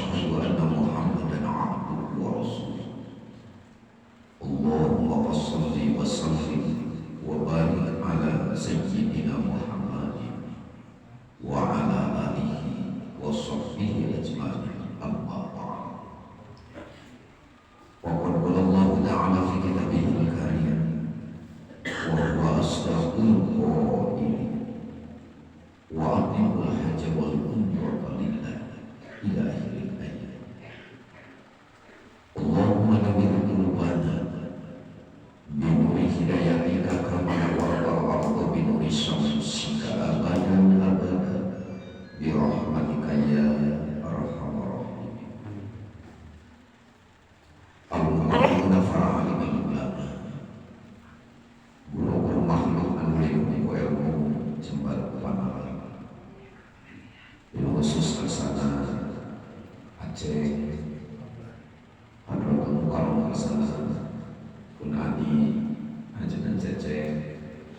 Asyhadu anna Muhammadan abduhu wa rasuluh. Allahumma shalli wa sallim wa barik ala sayyidina Muhammadin wa ala alihi wa sahbihi ajma'in. Amma ba'd. Wa qad qala Allah ta'ala fi kitabihil karim wa huwa asdaqul qailin wa atimul hajja wal umrata lillah ila akhiril ayat. Allahumma nawwir qulubana bi nuri hidayatika kama nawwartal arda bi nuri syamsika abadan abada bi rahmatika ya arhamar rahimin. Al-mu'minuna para alim ulama, guru-guru makhluk anu lindung ku ilmu jembar panalan, bil khusus kersana Aceh Hadratul Mukarram, kersana Pun Adi Haji Cece,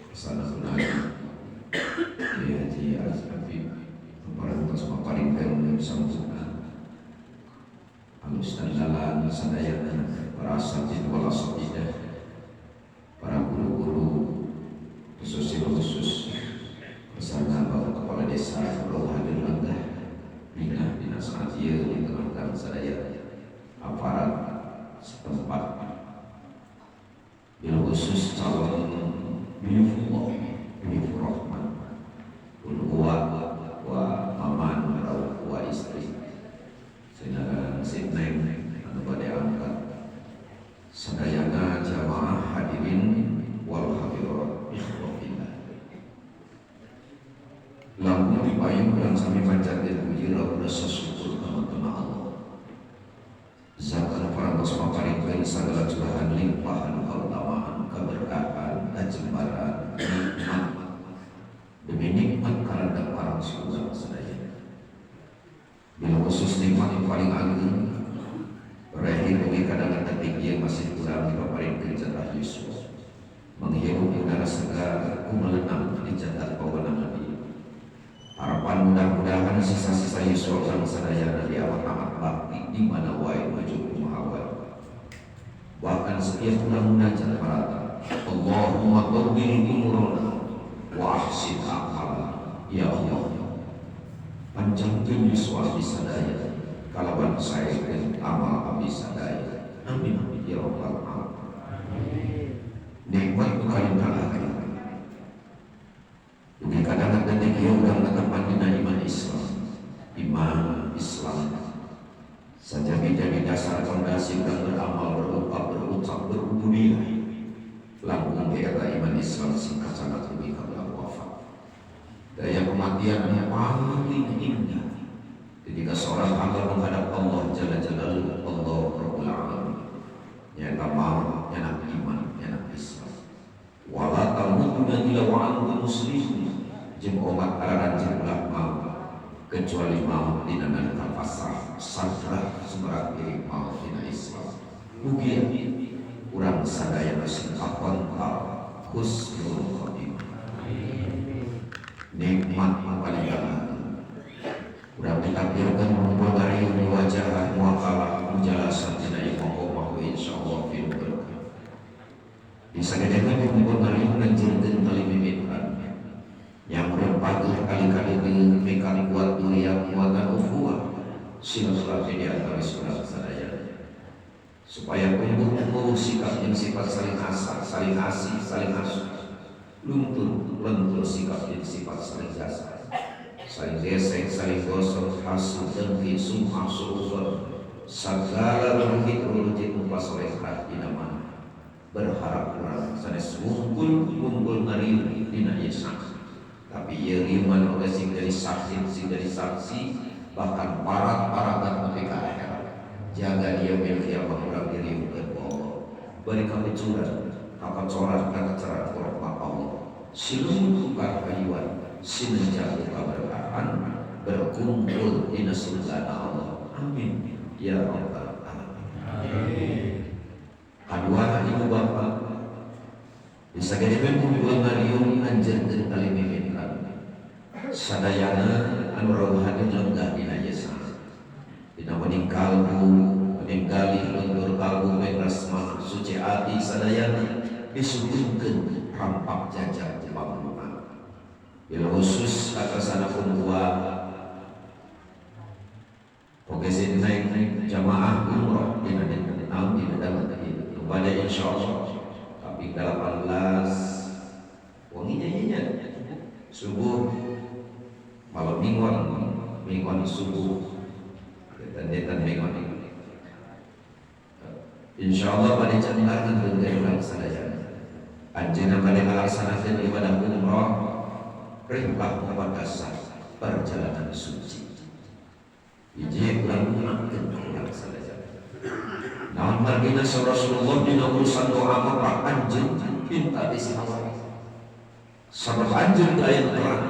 kersana Pun Adi Kiai Haji Azafif parantos maparinten sampurna alus dalan sadayana, para asatid wal asatidah, para guru-guru, khusus khusus kersana Bapak Kepala Desa perlu hadir lenggah bina dina saat ieu di tengah sadaya aparat setempat, bil khusus calon Biyufullah Biyufur Rahman pun uwa wa maman atau wa istri sehingga si neng anu bade angkat, sadayana jamaah hadirin wal hadirat, ikhwah fillah, langkung dipayung urang sami manjatkeun puji rasa syukur ka Allah zat anu parantos maparinkeun sagala curahan limpahan kautamaan, keberkahan, kajembaran, nikmat demi nikmat karena parang surga sadaya. Bila khusus nikmat yang paling agung rehi dugi kadang detik ieu masih kurang dipaparinkeun jatah yuswa, menghirup udara segar, kumelenang di jatah pawenangan ieu. Harapan mudah-mudahan sisa-sisa yuswa urang sadayana di amat-amat bakti di mana wae, maju kumaha wae. Bahkan setiap urang munajat marata, Allahumma tawwil umurana wa ahsin a'malana. Ya Allah, panjangkeun yuswa abdi sadaya kalawan saekeun amal abdi sadaya. Amin ya rabbal alamin. Nikmat nu kalintang agung dugi kadang detik ieu urang netepan dina iman Islam. Iman Islam saja menjadi dasar fondasi urang beramal, berungkap, berucap, berubudiyah. Langkung eta iman Islam sing kacandak dugi ka wafat. Daya kematian yang paling indah ketika seorang hamba menghadap Allah Jalla Jalaluhu, Allah Rabbul Alamin, nyata maut nyanak iman, nyanak Islam. Wala tamutunna illa wa antum muslimun. Jeung omat araranjeun ulah maut kecuali maut dina nalika pasrah, sadrah sumerat diri, maut dina Islam. Mugia urang sadaya sing kakontal husnul khotimah. Nikmat paling agung urang ditakdirkan ngumpul ngariung di wajah muakalah mujalasah dina ieu maqamah, insyaallah fil berkah. Bisa gedekeun ngumpul ngariung nganjurkeun tali mimitan yang pageuh kali-kali mikan kuat durian muatan ukhuwah silaturahmi di antara urang sadaya supaya tumbuh sikap yang sifat saling asah, saling asih, saling asuh, luntur lentur sikap yang sifat saling jasa, saling gesek, saling gosok, hasud, dengki, sum'ah, suudzon, segala rulujit rulujit mupasolehah dina mana. Berharap urang sanes wungkul ngumpul ngariung dina ieu, tapi ieu riungan oge sing jadi saksi, sing jadi saksi, bahkan parat-paragat nepi ka akhirat. Jaga dia mil kiamah urang diriungkeun ku Allah, bari kabecuran, kakocoran, kakaceran ku rahmat Allah, silumut ku kayuan, sinenjang ku kaberkahan, berkumpul dina surga Allah. Amin ya rabbal alamin. Kadua, ibu bapak, bisa jadi kumpul ngariung nganjurkeun tali mimitan, sadayana anu rawuh hadir lenggah dina ieu. Dina Dina wening kalbu, wening galih luntur kalbu mengrasmana suci ati sadayana disuhunkeun rampak jajak bangunan. Bil khusus atas anak tua Oke naik jamaah umroh dina dinten naon dina dalam ieu pada insyaallah tapi 18 wanginya nya subuh malam mingguan mingguan subuh dinten mingguan. Insyaallah pada jamaah dengan urang sadaya anjeunna bade ngalaksanakeun ibadah umroh, rihlah muqaddasah, perjalanan suci. Hiji urang gunakeun urang sadaya. Naon margina Rasulullah dina urusan doa mah anjeun pinta di sahabat. Sabab anjeun teu aya terang.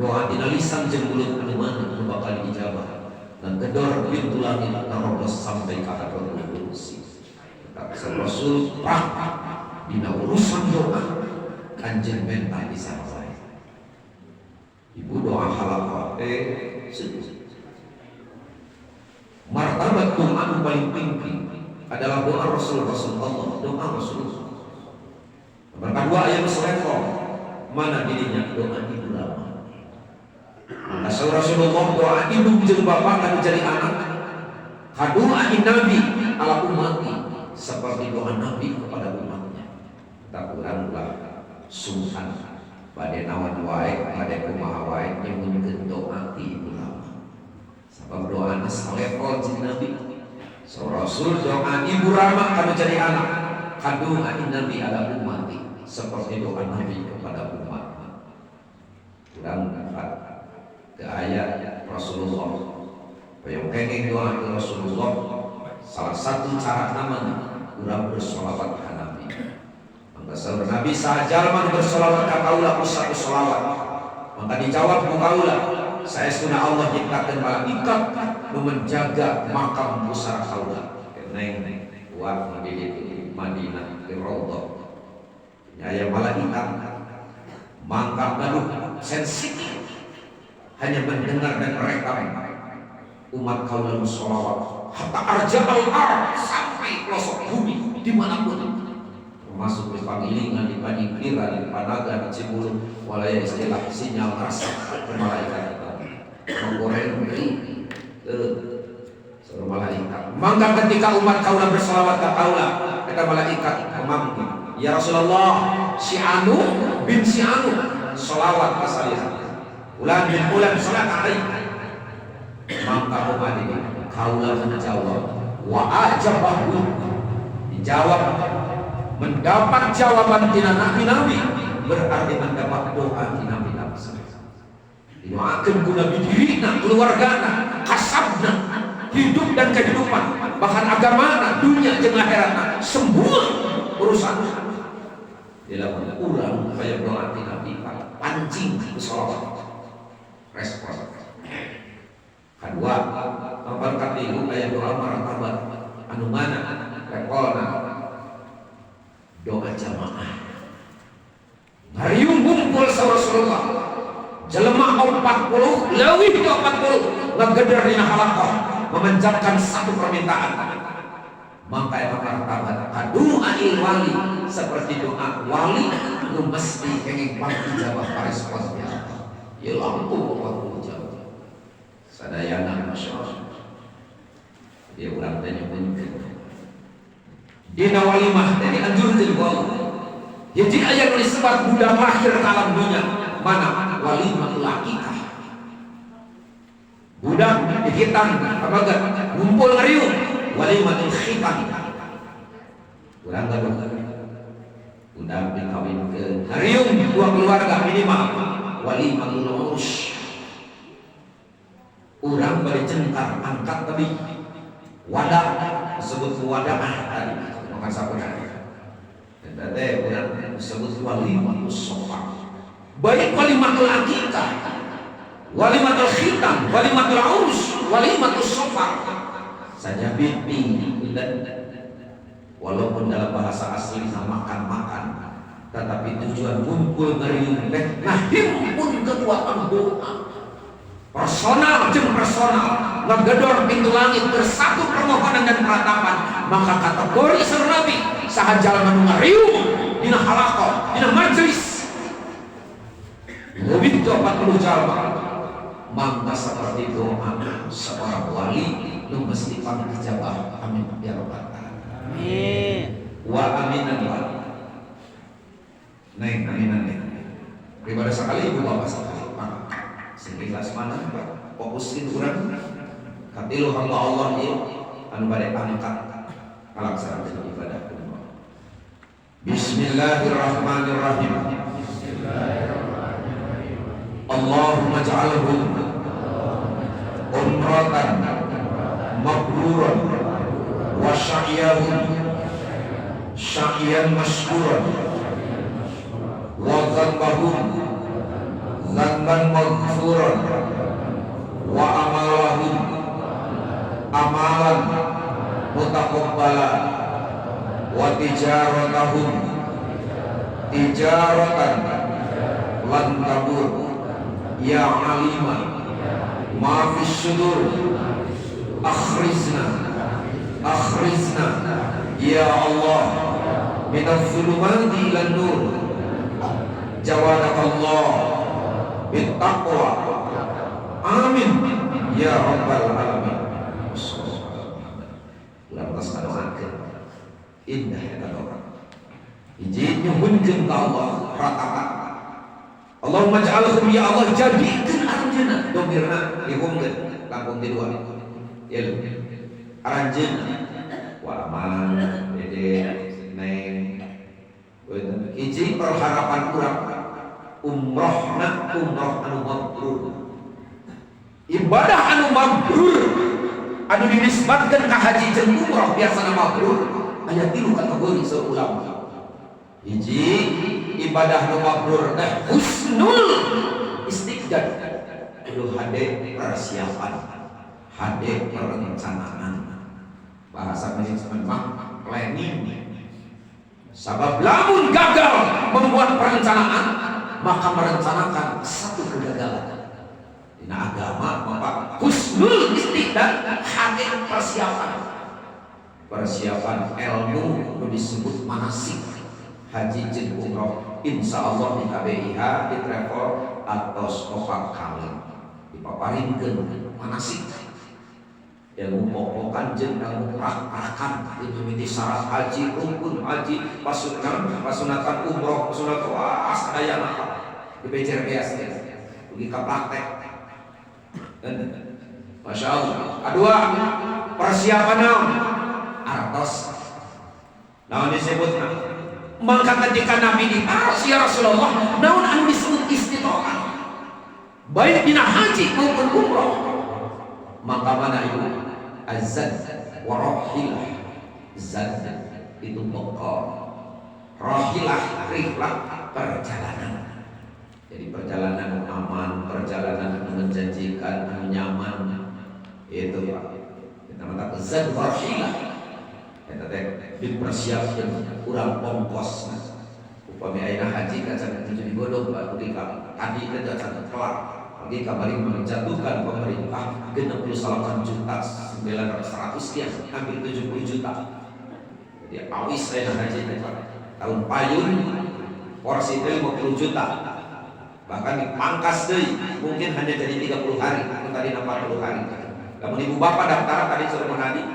Doa dina lisan jeung mulut anu mana anu bakal diijabah. Dan gedor pintu langit narobos sampai ka hadratul kursi. Kata Rasul prak dina urusan doa anjeun menta di sahabat. Ibu doa halaqah martabat doa anu paling tinggi adalah doa Rasul Rasul Allah, doa Rasul. Nomor kedua ayat selevel mana dirinya doa ibu lama. Asal Rasulullah doa ibu jeung bapak anu jadi anak. Kadoa Nabi ala umati seperti doa Nabi kepada umatnya. Tak kurang lah sungkan bade naon wae, bade kumaha wae nyuhunkeun doa ti ibu lama. Sabab doana salevel jeung Nabi. So Rasul doa ibu rama kanu jadi anak. Kadoa Nabi ala umati seperti doa Nabi kepada umat. Kurang ke ayat Rasulullah. Yang kenging doa ke Rasulullah, salah satu cara namanya urang bersolawat ke Nabi. Maka saur Nabi, sajalma bersolawat ka kaula ku satu solawat, maka dijawab ku kaula, saestuna Allah nyiptakeun malaikat nu menjaga makam pusara kaula. Neng kuat di Madinah di Raudhah. Aya malaikat mangka gaduh sensitif hanya mendengar dan merekam umat kaula sholawat hatta arja'al ard, sampai pelosok bumi dimanapun, termasuk di Pangilingan, di Panyingkiran, di Panagan, di Cibulung, walaya istilah sinyal rasa ke malaikat menggoreng ke seluruh malaikat. Maka ketika umat kaula bersolawat ke kaula, kata malaikat memanggil, "Ya Rasulullah, si Anu bin si Anu solawat pasalihan, Ulan bin Ulan salat alaih." Maka umat ini kaula menjawab, wa ajabahu, dijawab. Mendapat jawaban tina nabi nabi berarti mendapat doa tina nabi langsung. Didoakan ku nabi dirina, keluargana, kasabna, hidup dan kehidupan, bahkan agamana, dunia jeung akhiratna, semua urusan. Dilakukan urang kaya doa tina nabi, pancing ku sholawat, respon. Kedua, nomor katilu aya doa martabat anu mana levelna doa jamaah. Ngariung ngumpul sa Rasulullah jelema 40 leuwih ti 40 ngageder dina halaqah memanjatkan satu permintaan, maka eta martabat kadoa wali, seperti doa wali nu mesti kenging pangijabah, parespon ya ya langkung 40 jam sadayana. Masya Allah, dia urang teh nyebutkeun dina walimah teh dianjurkeun ku Allah. Hiji aya nu disebut budak lahir ke alam dunia, mana walimatul akikah. Budak dikhitan pameget ngumpul ngariung, walimatul khitan. Urang gaduh budak dikawinkeun, ngariung dua keluarga minimal, walimatul urus. Urang bari cengkar angkat tadi wadah, disebut wadah tadi makan sapu dan teh urang disebut walimatus sofar. Baik walimatul akikah, walimatul khitan, walimatul urus, walimatus sofar saja bibi dan walaupun dalam bahasa asli makan-makan, tetapi tujuan kumpul ngariung teh nah himpun kekuatan doa personal jeung personal. ngegedor pintu langit bersatu permohonan dan peratapan. Maka kategori saur Nabi, saha jalma nu ngariung dina halaqah, dina majelis lebih dari 40 jalma, maka seperti doa seorang wali nu mesti pangijabah. Amin ya rabbal alamin. Amin. Wa aminan wa neng aminan neng pribadi sekali, ibu bapak sekali, pak sing ikhlas mana, Pak, fokusin urang katilu hamba Allah ieu anu bade angkat ngalaksanakeun ibadah umrah. Bismillahirrahmanirrahim. Allahumma ij'alhu umratan mabruran wa sa'yahum sa'yan mashkuran wa dzanbahum dzanban maghfuran wa amalahum amalan mutaqabbala wa tijaratahum tijaratan lan tabur. Ya alima ma fis sudur, akhrizna, akhrizna ya Allah minaz zulumati ilan nur. Jawadakallah bittaqwa. Amin ya rabbal alamin. Ulah tos ngadoakeun, indah eta doa. Hiji, nyuhunkeun ka Allah ratapan. Allahumma ij'alhum, ya Allah, jadikeun aranjeunna, domirna dihumkeun langkung di dua ya lho, aranjeunna wa aman dede neng. Hiji, perharapan urang umrohna umroh anu mabrur. Ibadah anu mabrur anu dinisbatkan ka haji jeung umroh biasana mabrur aya tilu kategori saur ulama. Hiji, ibadah nu mabrur teh husnul istiqdad, kudu hade persiapan, hade perencanaan, bahasa manajemen mah planning. Sabab lamun gagal membuat perencanaan, maka merencanakan satu kegagalan. Dina agama bapak husnul istiqdad, hade persiapan, persiapan ilmu nu disebut manasik haji jeung umroh. Insya Allah di KBIH, di travel atau opat kali dipaparinkeun manasik, ilmu pokokan jeung ilmu prak-prakan, itu mimiti syarat haji, rukun haji, pasunan, pasunatan umroh, pasunatan, wah, sadayana dibejer beas dugi ka praktek. Masya Allah. Kedua, persiapan naon? Artos. Naon disebut? Maka ketika Nabi ditaros, ya Rasulullah, naon anu disebut istitoah? Baik dina haji maupun umroh. Maka mana itu? Azad wa rahilah. Zad itu bekal. Rahilah, rihlah, perjalanan. Jadi perjalanan aman, perjalanan menjanjikan, nyaman. Itu Pak. Kita mata zad wa rahilah. Eta teh dipersiapkan kurang ongkos. Upami ayeuna haji kan can tujuh digodog Pak, dugi ka tadi teh can kelar. Lagi kamari menjatuhkan pemerintah 68 juta 900 sekian, hampir 70 juta. Jadi awis ayeuna haji teh Pak. Tahun payun porsi teh 50 juta. Bahkan dipangkas deui, mungkin hanya jadi 30 hari, tadi 40 hari. Lamun ibu bapak daftar tadi suruh menadi,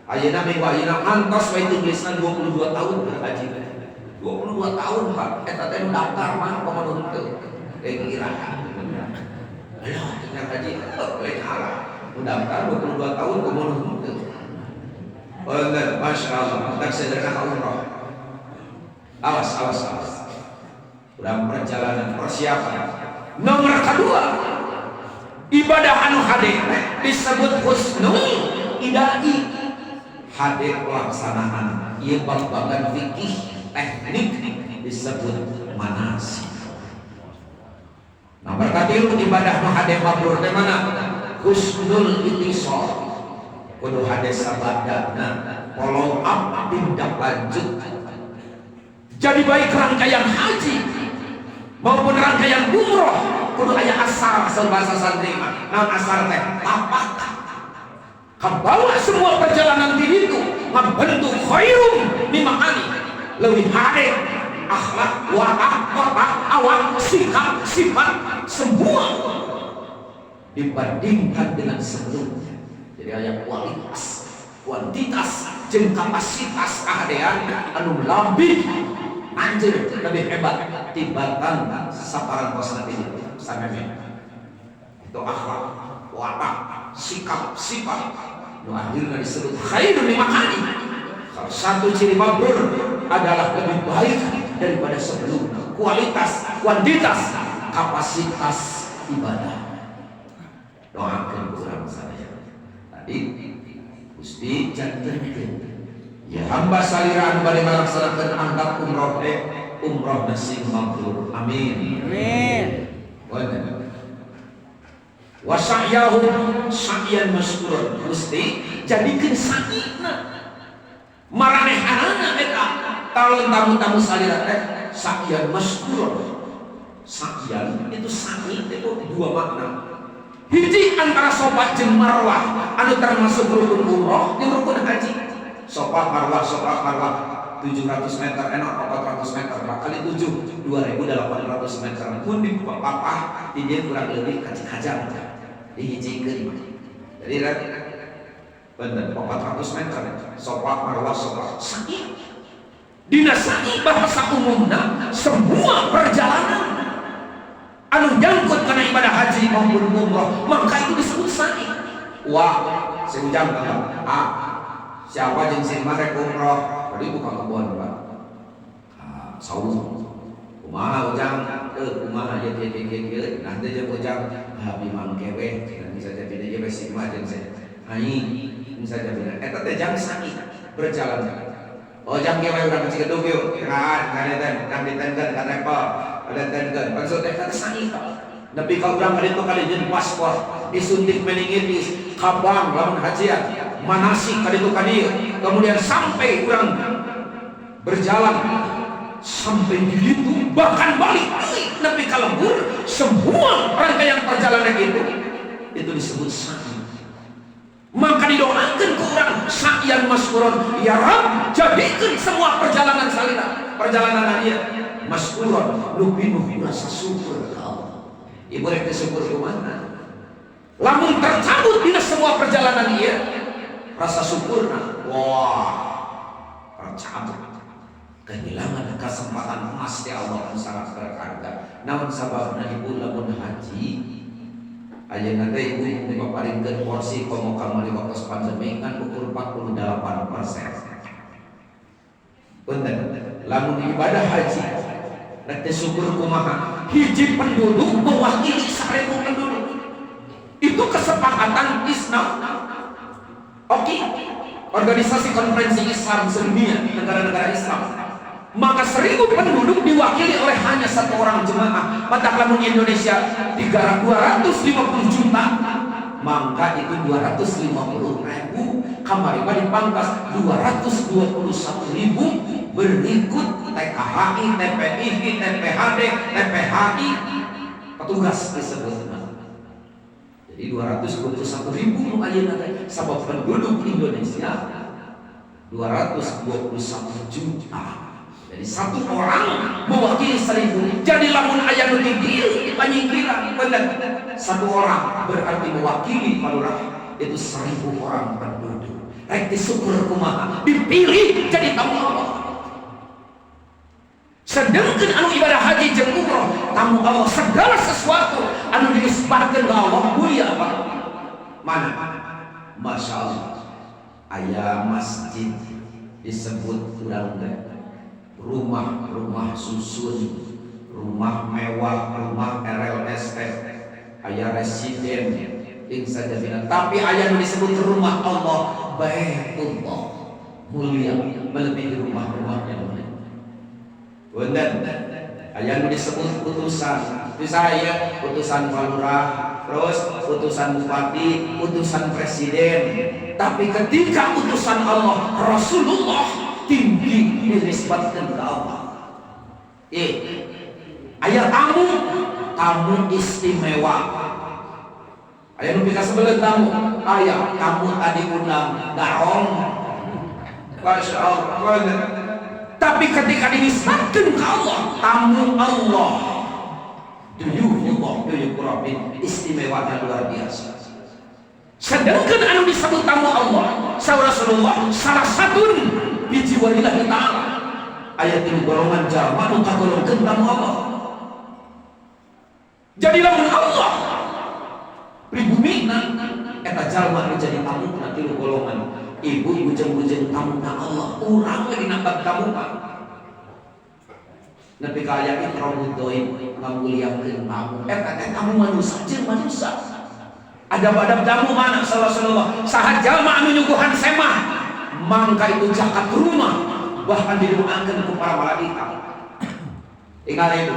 ayeuna minggu ayeuna ngantos waiting listna 22 tahun berhaji. 22 tahun Pak, eta teh nu daftar mah komo henteu. Kayak kira. Ayo, tinggal haji, lain halah. Nu daftar 22 tahun komo henteu. Bener, Masya Allah, tak sederhana umroh. Awas, awas, awas. Udah perjalanan persiapan. Nomor kedua, ibadah anu hade disebut husnul idai, hade pelaksanaan. Ieu bab-bagan fikih teknik disebut manasik. Nomor katilu, ibadah nu hade mabrur teh mana? Husnul ittisal, kudu hade sabadana, follow up, tindak lanjut. Jadi baik rangkaian haji maupun rangkaian umroh kudu aya asar, asal bahasa santri mah naon asar teh? Tapak. Kabawa semua perjalanan di itu ngabentuk khairum mimakani, lebih hade akhlak, watak, otak, awak, sikap, sifat, semua dibandingkan dengan sebelumnya. Jadi aya kualitas, kuantitas, jeung kapasitas kahadean anu lebih anjir, lebih hebat tibatan saparantos nanti sameme. Itu akhlak, watak, sikap, sifat nu akhirnya disebut khairun limakani. Salah satu ciri mabrur adalah lebih baik daripada sebelumnya, kualitas, kuantitas, kapasitas ibadah. Doakan kurang saya tadi, Gusti, jantenkeun ya hamba salira anu bade ngalaksanakeun angkat umroh teh, umroh sing mabrur, amin. Amin. Wa sa'yahum sa'yan maskuron. Gusti, jadikeun sa'ina maranehanana eta talon tamu-tamu salira teh sa'yan maskuron. Sa'yan itu, sa'i itu dua makna. Hiji, antara Sofa jeung Marwah anu termasuk rukun umroh jeung rukun haji. Sofa Marwah, Sofa Marwah 700 meter, enak 400 meter kali 7, 2800 meter. Mun di papah di dia kurang lebih kacang dihijikeun, jadi kan bener 400 meter Sofa Marwah. Sofa sa'i, dina sa'i bahasa umumna semua perjalanan anu nyangkut karena ibadah haji maupun umroh, maka itu disebut sa'i. Wah, si Ujang kan, ah, siapa jeung si rek umroh tadi buka kebun, Pak. Ah, saum kumaha Ujang, eh, kumaha ya, kieu kieu kieu, nanti jeung Ujang abi mangke we, nanti saja bina ieu we, si mah jeung saya aing saja bina eta teh jang sa'i berjalan. Oh, jang kieu we, urang ka Cikedug yuk, kan kan kan ditenkeun ka travel, ditenkeun maksud teh kan sa'i nepi ka urang ka ditu kali jeung paspor, disuntik meningitis, ka bank lamun hajian, manasik ka ditu ka dieu, kemudian sampai urang berjalan sampai di situ, bahkan balik nepi ka lembur, semua rangkaian perjalanan itu disebut sa'i. Maka didoakan ke orang sa'yan maskuron, ya Rab, jadikan semua perjalanan salira, perjalanan dia maskuron, nu pinuh rasa syukur ke Allah. Ibu rek syukur kumaha lamun tercabut dina semua perjalanan dia rasa syukurna? Wah, tercabut, kehilangan kesempatan emas di Allah yang sangat berharga. Namun sababna, ibu, lamun haji ayeuna teh ibu dipaparinkeun porsi komo kamari waktu pandemi kan ukur 48%. Punten, lamun ibadah haji rek teh syukur kumaha? Hiji penduduk mewakili 1000 penduduk. Itu kesepakatan Islam. Oke, organisasi konferensi Islam sedunia, negara-negara Islam. Maka 1000 penduduk diwakili oleh hanya satu orang jemaah. Maka lamun Indonesia 250 juta, maka itu 250 ribu. Kamari mah dipangkas 221 ribu berikut TKHI, TPII, TPHD, TPHI, petugas disebut. Jadi 221 ribu nu ayeuna teh, sabab penduduk Indonesia 221 juta. Jadi satu orang mewakili 1000. Jadi lamun aya nu di panyingkiran, bener. Satu orang berarti mewakili palurah itu 1000 orang penduduk. Rek syukur kumaha? Dipilih jadi tamu Allah. Sedangkan anu ibadah haji jeung umroh tamu Allah, segala sesuatu anu dinisbatkeun ka Allah mulia apa? Mana? Masya Allah. Aya masjid disebut urang teh rumah-rumah susun, rumah mewah, rumah RLST, aya residen ing sajabina. Tapi aya nu disebut rumah Allah, Baitullah, mulia melebihi rumah-rumah yang lain. Punten, aya nu disebut utusan. Bisa ya utusan palurah, terus utusan bupati, utusan presiden. Tapi ketika utusan Allah, Rasulullah, tinggi dinisbatkan ke Allah. Eh, aya tamu, tamu istimewa. Aya nu pikasebeleun tamu, aya tamu tadi undang garong. Masya Allah. Tapi ketika dinisbatkan ke Allah, tamu Allah, duyufullah, duyufurabin, istimewanya luar biasa. Sedangkan anu disebut tamu Allah, saur Rasulullah, salah satu bijiwarillahi ta'ala. Ayat ini golongan jalma nu kagolongkeun tamu Allah. Jadi lamun Allah pribumina eta jalma nu jadi tamu na tilu golongan. Ibu bujeng-bujeng tamu na Allah, urang lagi nambah tamu mah. Nepi ka aya ikramud dhaif ngamuliakeun tamu. Eta teh tamu manusia jeung manusia. Adab-adab tamu mana sallallahu saha jalma anu nyuguhan semah mangka itu zakat rumah bahkan didoakeun ku para malaikat. Tinggal itu.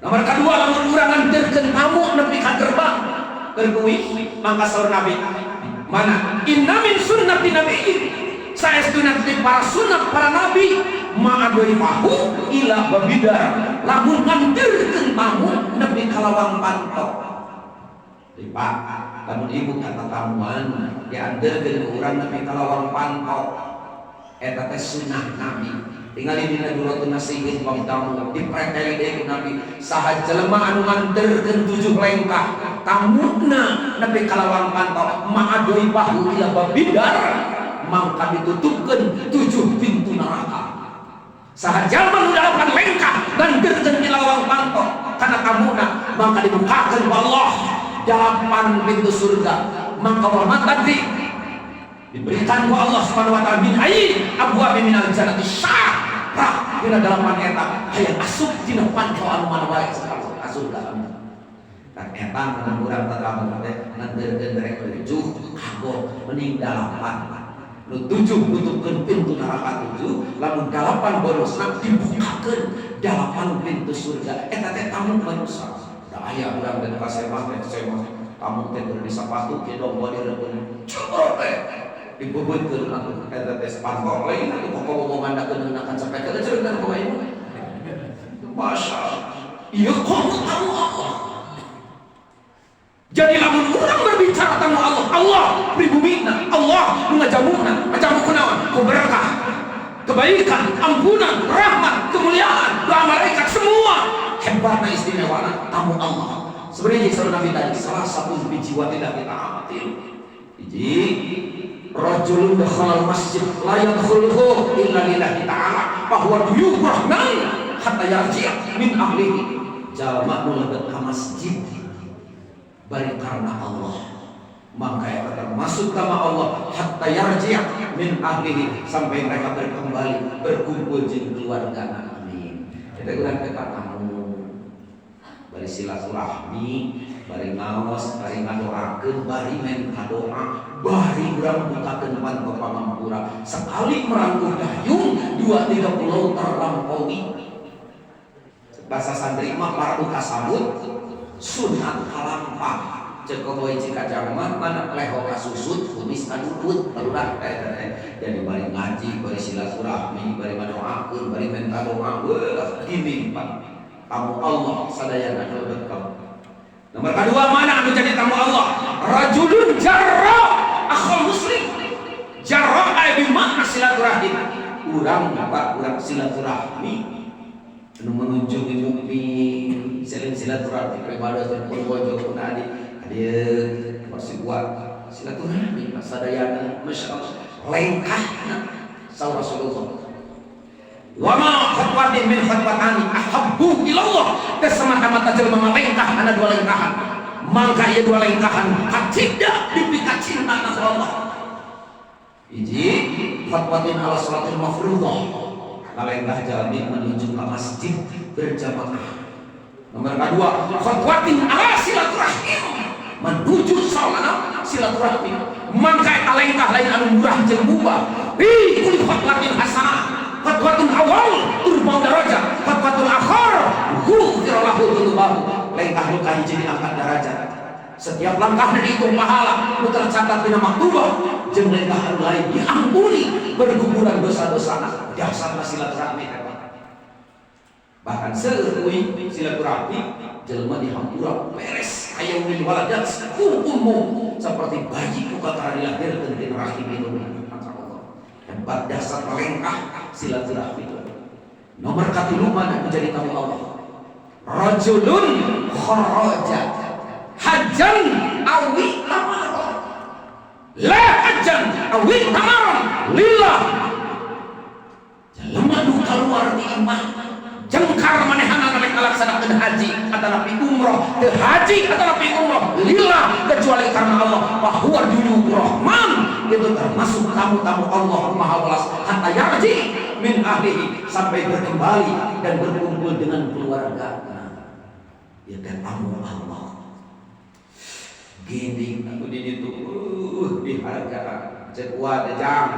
Nomor kedua, lamun urang nganterkeun tamu nepi ka gerbang keur kuwi mangka saur Nabi mana inna min sunnati nabiyyin, saestuna ti para sunat para nabi, ma'adaifahu ila babidar, lamun nganterkeun tamu nepi ka lawang panto. Pak, lamun ibu kata tamuan dianterkeun ku urang nepi ka lawang panto, eta teh sunnah nabi. Tinggal dina Durratun Nasihin bab tamu dipreteli deui ku nabi, saha jelema anu nganterkeun 7 lengkah tamuna nepi ka lawang panto, ma'adaifahu ila babidar, mangka ditutupkeun 7 pintu neraka. Saha jalma nu 8 lengkah nganterkeun di lawang panto kana tamuna, mangka dibukakeun ku Allah 8 pintu surga, maka rahmat tadi diberikan ku Allah Subhanahu wa taala min ayyi abwabi minal jannati syah dina 8 eta hayang asup dina panto anu mana wae ka surga. Dan eta mun urang tatamu teh nganterkeun rek 7 kagok mending 8 nu 7 nutupkeun pintu neraka 7, lamun 8 bonusna dibukakeun 8 pintu surga. Eta teh tamu manusia. Da aya urang dan kasemah teh semah tamu teh kudu disapatu kieu dong direbeun cebrot teh dibebeutkeun atuh eta teh panto lain atuh pokok mandakeun akan sampai ke cerita kumaha ieu. Masya Allah, ieu komo tamu Allah. Jadi lamun urang berbicara tamu Allah, Allah pribumina, Allah nu ngajamuna, ngajamu kunaon? Ku berkah, kebaikan, ampunan, rahmat, kemuliaan, doa malaikat, semua hebatna istimewana tamu Allah. Sebenarnya saur Nabi tadi salah satu biji tidak kita amatil. Hiji, rajulun dakhala masjid la yadkhuluhu illa lillahi ta'ala fa huwa duyuf rahman hatta yarji' min ahlihi. Jalma nu lebet ka masjid bari karena Allah, maka eta termasuk sama Allah hatta yarji' min ahlihi, sampai mereka berkembali berkumpul jeung keluarga. Amin. Kita urang teh tamu bari silaturahmi, bari ngaos, bari ngadoakeun, bari menta doa, bari urang bukakeun panto pangampura. Sekali merangkuh dayung 2-3 pulau terlampaui. Bahasa santri mah fardu kasabut sunat kalampah. Cek koboy cikajang mah mana leho kasusut kumis kadukut barudak. Jadi bari ngaji, bari silaturahmi, bari ngadoakeun, bari menta doa, wah gini Pak. Tamu Allah sadayana lebet kamu. Nomor kedua mana anu jadi tamu Allah? Rajulun jarra akhul muslim. Jarra ay bimakna silaturahim. Urang Pak, urang silaturahmi. Anu mengunjungi mukmin, selain silaturahmi pribadi pun bojo pun adik, adik masih buat silaturahmi Pak sadayana, masya Allah. Lengkahna saur Rasulullah. Wa ma khatwatin min khatwatani ahabbu ilallah, teh semata-mata jelema ngalengkah ana dua lengkahan, mangka ieu dua lengkahan kacida dipika cinta na Allah. Hiji, khatwatin ala salatil mafruḍah, ngalengkah jalmi menuju ke masjid berjamaah. Nomor kedua, khatwatin ala silaturahim, menuju salat silaturahmi, mangka eta lengkah lain anu murah jeung mubah. Fi kulli khatwatin hasanah, khatwatun awal turfa'u darajat, khatwatul akhar ghufira lahu dzunubahu. Lengkah nu kahiji diangkat derajat, setiap langkahnya dihitung pahala nu tercatat dina maktubah, jeung lengkah anu lain diampuni berguguran dosa-dosana. Dasarna silaturahmi teh. Bahkan seueur silaturahmi jelema dihampura beres hayang waladat umum seperti bayi nu kakara dilahirkeun di rahim itu. Allah hebat dasar palengkah silaturahmi. Nomor katilu mana menjadi tamu Allah? Rajulun kharaja hajjan awi tamara, la hajjan awi tamaran lillah. Jelema nu keluar di imah jengkar manehana rek ngalaksanakeun haji atanapi umroh, teu haji atanapi umroh lillah kecuali karena Allah, bahwa dulu Rahman itu termasuk tamu-tamu Allah Maha Welas hatta yarji min ahlihi, sampai berkembali dan berkumpul dengan keluarga. Ya teh tamu Allah. Gini aku di ditu dihargaan cek wa teh jang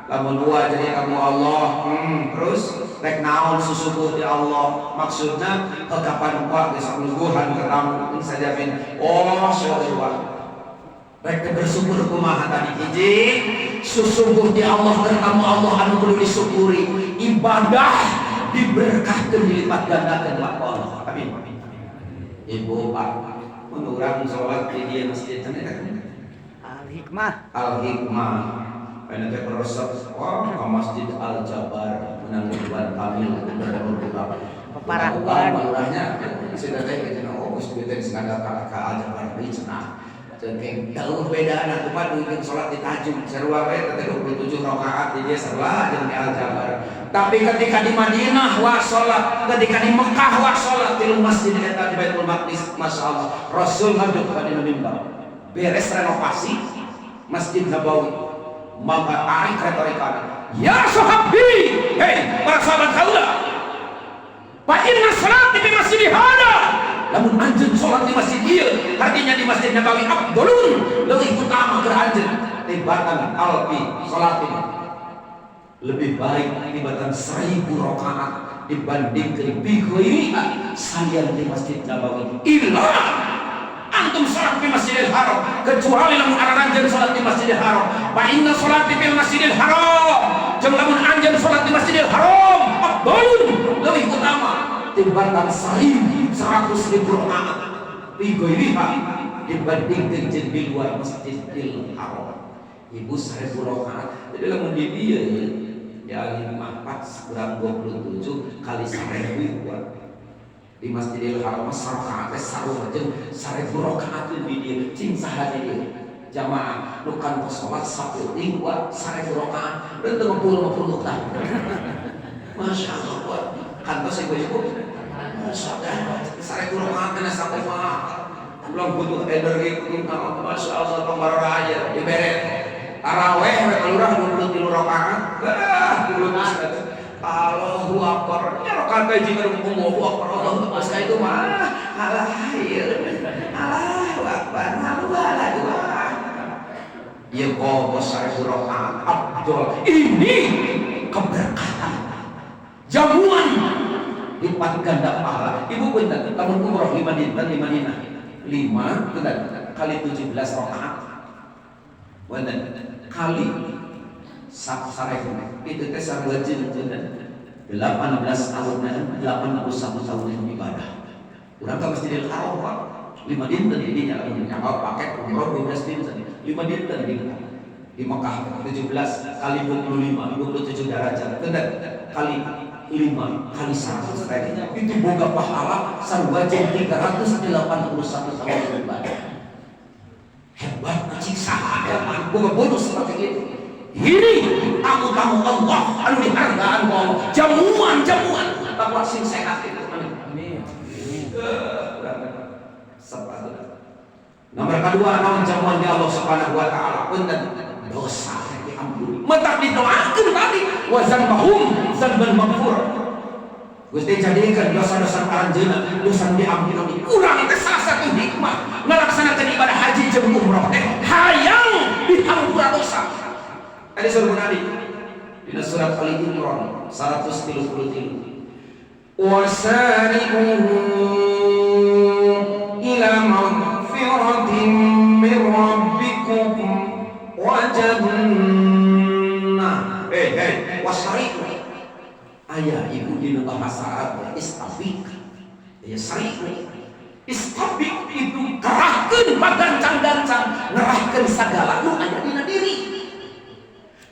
lamun wa jadi tamu Allah, terus rek naon susubuh di Allah, maksudna kapan wa geus lungguhan ke tamu saja bin oh seueur wa rek bersyukur kumaha. Tadi hiji susubuh di Allah, tamu Allah anu kudu disyukuri, ibadah diberkahkan, dilipat gandakan ku Allah. Amin. Ibu, Pak, mun urang salat di dieu masjid cenah. Al Hikmah. Al Hikmah. Aya teh resep wah ka Masjid Al Jabar menang Ridwan Kamil gubernur urang. Paparahuan. Lurahnya si teh cenah, oh geus duit teh ka ka Al Jabar deui cenah. Cengkeng jauh beda nah tuh Pak duit salat di Tajung sarua we teh 27 rakaat di dia sarua jeung di Al Jabar. Tapi ketika di Madinah wah salat, ketika di Mekah wah salat di masjid eta di Baitul Maqdis, Masya Allah Rasul ngaduk pada mimbar. Beres renovasi Masjid Nabawi, maka tarik retorika, ya sahabi, hei para sahabat kaula, fa inna salati di masjid hada, lamun anjeun salat di masjid ieu, artinya di Masjid Nabawi, afdolun leuwih utama keur anjeun tibatan alfi salatin, lebih baik tibatan 1000 rakaat dibandingkan bi ghairiha salian di Masjid Nabawi, illa antum salat di Masjidil Haram, kecuali lamun aranjeun salat di Masjidil Haram, fa inna salati fil Masjidil Haram, jeung lamun anjeun salat di Masjidil Haram afdalun leuwih utama tibatan 1.100.000 rakaat bi ghairiha dibandingkeun jeung di luar Masjidil Haram. Ibu, 1000 rakaat. Jadi lamun di dieu ya 5 4 kurang 27 kali 1000 buat di Masjidil Haram sarakaat teh sarua jeung 1000 rakaat di dieu. Cing saha di dieu jamaah nu kan salat sapeuting buat 1000 rakaat teu ngepul-ngepul tah? Masya Allah buat kantos ibu-ibu. Masya Allah 1000 rakaat teh sakumaha belum butuh energi butuh naon. Masya Allah tong baraya dibere taraweh we kalurah 23 rakaat, ah 23. Allahu Akbar. Ya rakaat hiji Allahu Akbar. Allahu Akbar. Itu mah alah ieu. Allahu Akbar. Allahu alah dua. Ya kobos 1000 rakaat afdol. Ini keberkatan. Jamuan lipat ganda pahala. Ibu punten, lamun umroh 5 dinten 5 dina. 5 punten kali 17 rakaat. Punten kali 1000 itu teh sarua jeung 18 tahun, 81 tahun ibadah. Urang ka Masjidil Haram Pak, 5 dinten di dinya lamun nyawa paket umroh 12 dinten, 5 dinten di di Mekah 17 kali 25 27 derajat bener kali 5 kali 100 ribu itu boga pahala sarua jeung 381 tahun ibadah. Hebat cik saha hebat boga bonus seperti itu. Ini tamu-tamu Allah anu dihargaan ku Allah, jamuan-jamuan takwa sing sehat itu. Amin. Sepatu. Nomor kedua naon jamuan di Allah Subhanahu wa taala? Punten, dosa diampuni. Mentak didoakeun tadi wa zanbahum zanban maghfur. Gusti jadikan dosa-dosa aranjeunna dosa diampuni. Urang teh salah satu hikmah ngalaksanakeun ibadah haji jeung umroh teh hayang dihampura dosa. Tadi surah Nabi dina surat Ali Imran 133. Wasari'u ila maghfiratin min rabbikum wa jannah. Hey, hey, wasari'u. Ayah ibu Dina bahasa Arab istabiq ya sari'u. Istabiq itu kerahkeun bagancang-gancang, ngerahkeun sagala nu aya dina diri.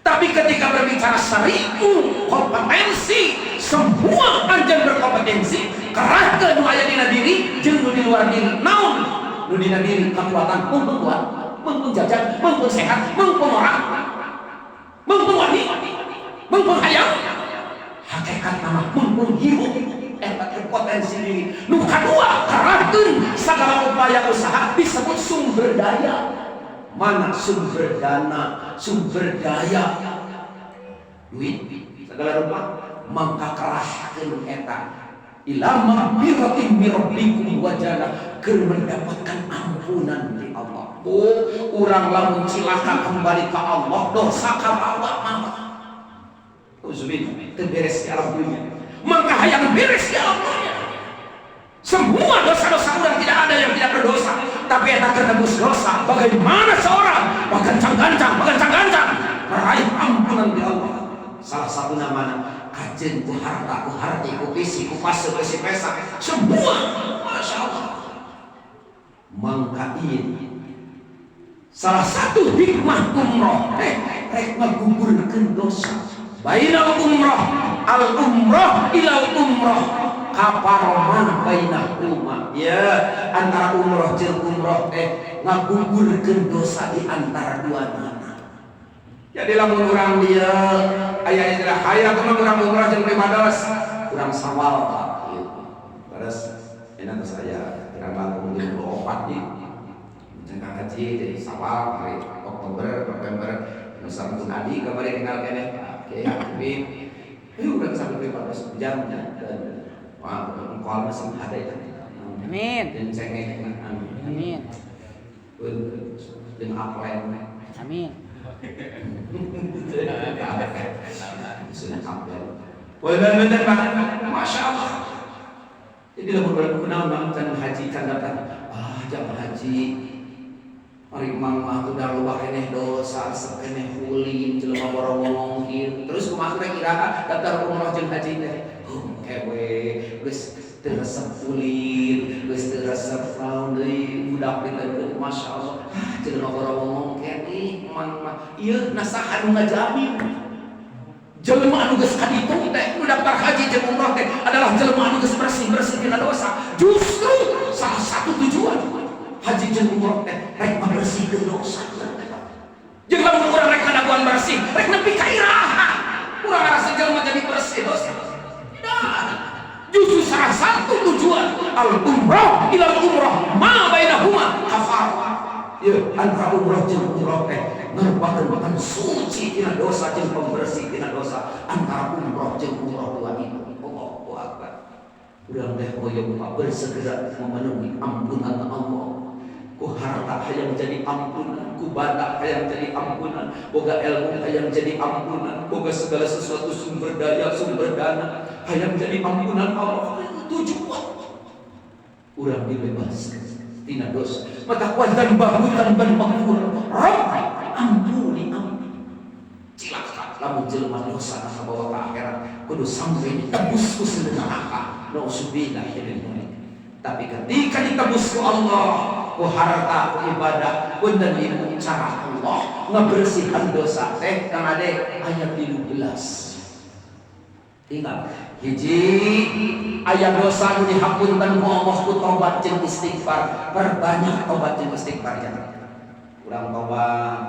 Tapi ketika berbicara sari'u kompetensi, semua anjeun berkompetensi, kerahkeun nu aya dina diri jeung nu di luar diri. Naon nu dina diri? Kekuatan, mumpung kuat, mumpung jajan, mumpung sehat, mumpung orang, mumpung wani, mumpung hayang. Hakikat nama mumpung hirup, eta teh potensi diri. Nu kadua, kerahkeun segala upaya usaha, disebut sumber daya. Mana sumber dana, sumber daya, duit segala rupa, mangka kerahkeun eta ila magfiratin mir rabbikum wa jannah, keur mendapatkan ampunan di Allah. Oh, urang lamun cilaka kembali ke Allah, dosa kabawa mah. Uzbillah, teu beres di alam dunia. Maka hayang beres di alam dunia. Semua dosa-dosa orang, tidak ada yang tidak berdosa. Tapi eta keur nebus dosa. Bagaimana seorang bagancang-gancang, bagancang-gancang meraih ampunan di Allah? Salah satu namanya kajen ku harta, ku harti, ku fisik, ku fase, ku pesa. Semua, masya Allah. Mangka ieu salah satu hikmah umroh teh rek ngagugurkeun dosa. Bainal umroh, al umroh ilal umroh kafarah bainahuma. Ya, antara umroh jeung umroh teh ngagugurkeun dosa di antara dua nana. Jadi lamun urang dia aya istilah hayang kumaha urang umroh jeung pribados, urang sawal Pak gitu. Terus ini saya kirang langkung 54 di Jengkang haji jadi Sawal hari Oktober, November, Nusa Adi kamari tinggal keneh. Oke, amin. Ayo urang sampai pribados jam dan wah, engkol masih ada itu. Amin. Dan cengek amin. Amin. Dan upline. Amin. Sudah upline. Bener-bener Pak. Masya Allah. Jadi lamun urang kunaon can haji can daftar. Ah, jam haji. Mari mang mah udah loba keneh dosa, resep keneh ulin, jelema borong ngomongkeun. Terus kumaha rek iraha daftar umroh jeung haji teh? Kewe geus teu resep ulin, geus teu resep naon deui budak diteunkeun, Masya Allah. Ah, jelema borong ngomongkeun ih mang mah. Ieu nasaha nu ngajamin? Jelema anu geus kaditu teh nu daftar haji jeung umroh teh adalah jelema anu geus bersih-bersih tina dosa. Justru salah satu tujuan haji jeung umroh teh rek ngabersihkeun dosa. Jeung lamun urang rek ngadaguan bersih, rek nepi ka iraha? Urang ngarasa jelema jadi bersih dosa. Tidak ada. Justru salah satu tujuan al umroh ilal umroh ma bainahuma kafar. Ya, antara umroh jeung umroh teh merupakan suci tina dosa jeung pembersih tina dosa antara umroh jeung umroh dua itu. Allahu Akbar. Urang teh hoyong Pak bersegera memenuhi ampunan Allah. Ku harta hayang jadi ampunan, ku banda hayang jadi ampunan, boga ilmu hayang jadi ampunan, boga segala sesuatu sumber daya, sumber dana hayang jadi ampunan Allah. Tujuan urang dibebaskan tina dosa. Mata kuatan bahutan ban maghfur. Rabb ampuni ampun. Cilaka lamun jelema dosa na kabawa ka akhirat kudu sampai ditebus ku neraka. Nauzubillah min dzalik. Tapi ketika ditebus ku Allah, ku harta, ku ibadah, ku dan ibu cara Allah ngebersihan dosa teh Kang Ade ayat 13. Ingat, hiji aya dosa nu dihapunten ku Allah ku tobat jeung istighfar. Perbanyak tobat jeung istighfar ya. Urang tobat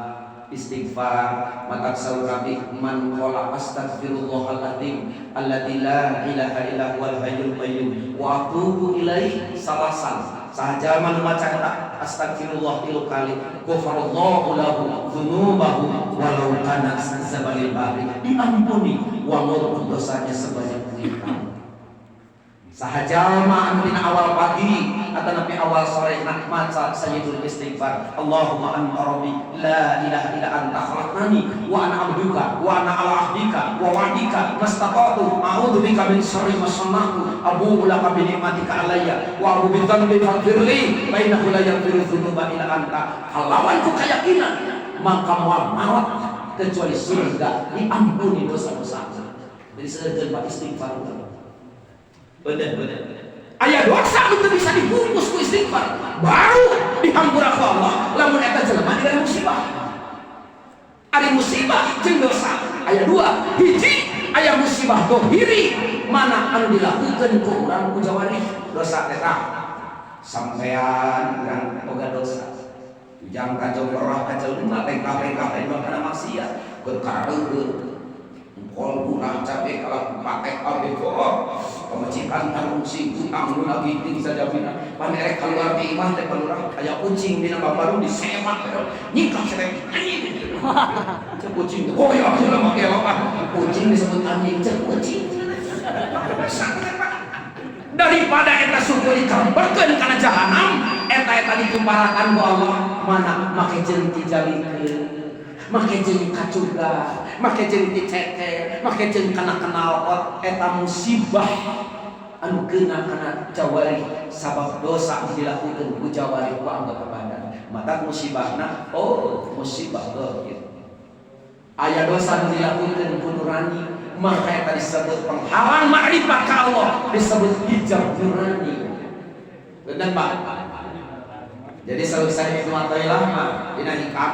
istighfar, matak saur Nabi man qala astaghfirullahaladzim alladzi la ilaha illa huwal hayyul qayyum wa atubu ilaih salasan. Saha jalma nu maca eta astagfirullah tilu kali, ghafarallahu lahu dzunubahu walau kana zabalil bahri, diampuni walaupun dosanya sebanyak bintang. Saha jalma anu dina awal pagi atau nepi awal sore nak maca sayyidul istighfar, Allahumma anta rabbi la ilaha illa anta khalaqtani wa ana abduka wa ana ala ahdika wa wa'dika mastata'tu a'udzu bika min syarri ma sana'tu abu'u laka bi ni'matika alayya wa abu bi dzanbi faghfirli fa innahu la yaghfiru dzunuba illa anta. Kalawan ku keyakinan maka moal maut kecuali surga, diampuni dosa-dosa. Jadi seueur Pak istighfar. Bener bener. Aya dosa nu teu bisa dibungkus ku istighfar, baru dihampura ku Allah lamun eta jelema diberi musibah. Ari musibah jeung dosa aya dua. Hiji, aya musibah dohiri, mana anu dilakukeun ku urang ku jawari dosa eta. Sampean urang boga dosa. Ujang kajong merah ka jelema lengkah-lengkah lain mah kana maksiat, keur kareuheun. Kol kurang capek kalau pakai kabeh kok. Pamajikan tarungsi utang nu lagi tinggi sajabina. Pan erek keluar ti imah teh palurah aya kucing dina babaru disemak nyingkah serem anjing. Cek kucing teh goyah jelema gelo ah. Kucing disebut anjing cek kucing. Daripada eta suku dikamperkeun kana jahanam, eta-eta dikumparakan ku Allah mana make jeung dijalikeun, make jeung kacuga, make jeung diceker, make jeung kana kenal eta musibah anu kena kana jawari sabab dosa dilakukan ku jawari ku anggota badan. Mata musibahna oh musibah gitu. Aya dosa nu dilakukan ku nurani, maka eta disebut penghalang makrifat ka Allah, disebut hijab nurani. Benar Pak? Jadi selesai itu atailah mah dina hikam.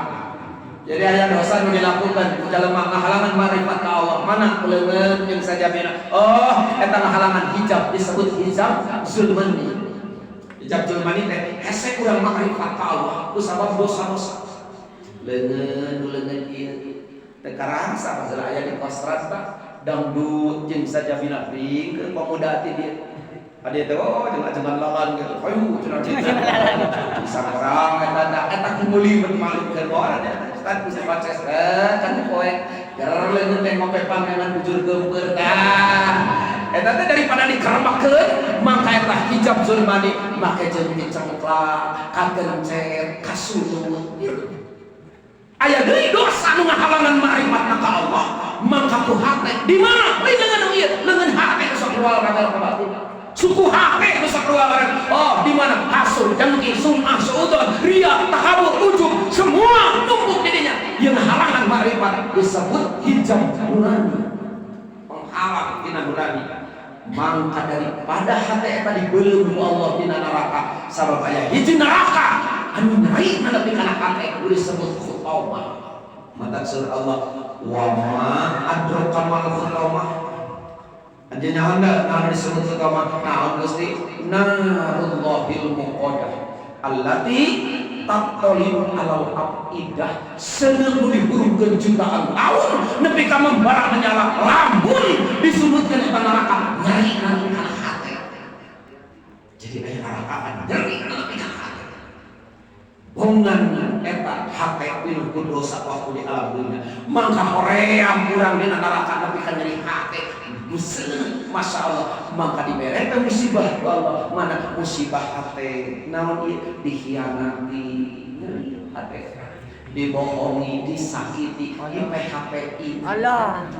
Jadi aya dosa nu dilakukan ku jelema ngahalangan makrifat ka Allah, mana leungeun jeung sajabina. Oh, eta ngahalangan hijab disebut hijab zulmani. Hijab zulmani teh hese urang makrifat ka Allah ku sabab dosa-dosa. Leungeun nu leungeun ieu teu karasa pasal aya di kostrat Pak, dangdut jeung sajabina ring pemuda ti dieu. Ade teh oh jeung ajengan lalan gitu. Hayu cenah cenah. Bisa orang eta da eta kumuli malukeun orang eta. Ustaz bisa paces kan poe. Ger leungeun teh ngope pangenan bujur geumpeur tah. Eta teh daripada dikeremekeun mangka eta hijab zulmani make jeung dicengklak, kagencet, kasulut. Aya deui dosa nu ngahalangan makrifat ka Allah, mangka ku hate di mana? Lain leungeun ieu, leungeun hate sok keluar ka batin. Suku hate nu sok keluar. Oh, di mana? Hasud, dengki, sum'ah, suudzon, riya, takabur, ujub, semua numpuk di dinya. Yang halangan makrifat disebut hijab nurani. Penghalang dina nurani. Mangka daripada hate eta dibeuleum ku Allah dina neraka, sabab aya hiji neraka anu nyeri nepi kana hate disebut khutamah. Mata surah Allah wa ma adraka mal khutamah. Anjeun nyaho naon disebut khutamah? Naon Gusti? Narullahil muqaddah allati tattali'u alal afidah. Seuneu nu dihurungkeun jutaan tahun nepi ka membara menyala, lamun disebutkeun eta neraka nyeri nepi kana hate. Jadi aya neraka nyeri nepi kana hate. Bongan eta hate pinuh ku dosa waktu di alam dunia, mangka hoream urang dina neraka nepi ka nyeri hate. Masya Allah, maka dibere teh musibah ku Allah. Mana musibah hate? Naon ieu? Dikhianati, nyeri hate, dibohongi, disakiti, di PHPI. Allah.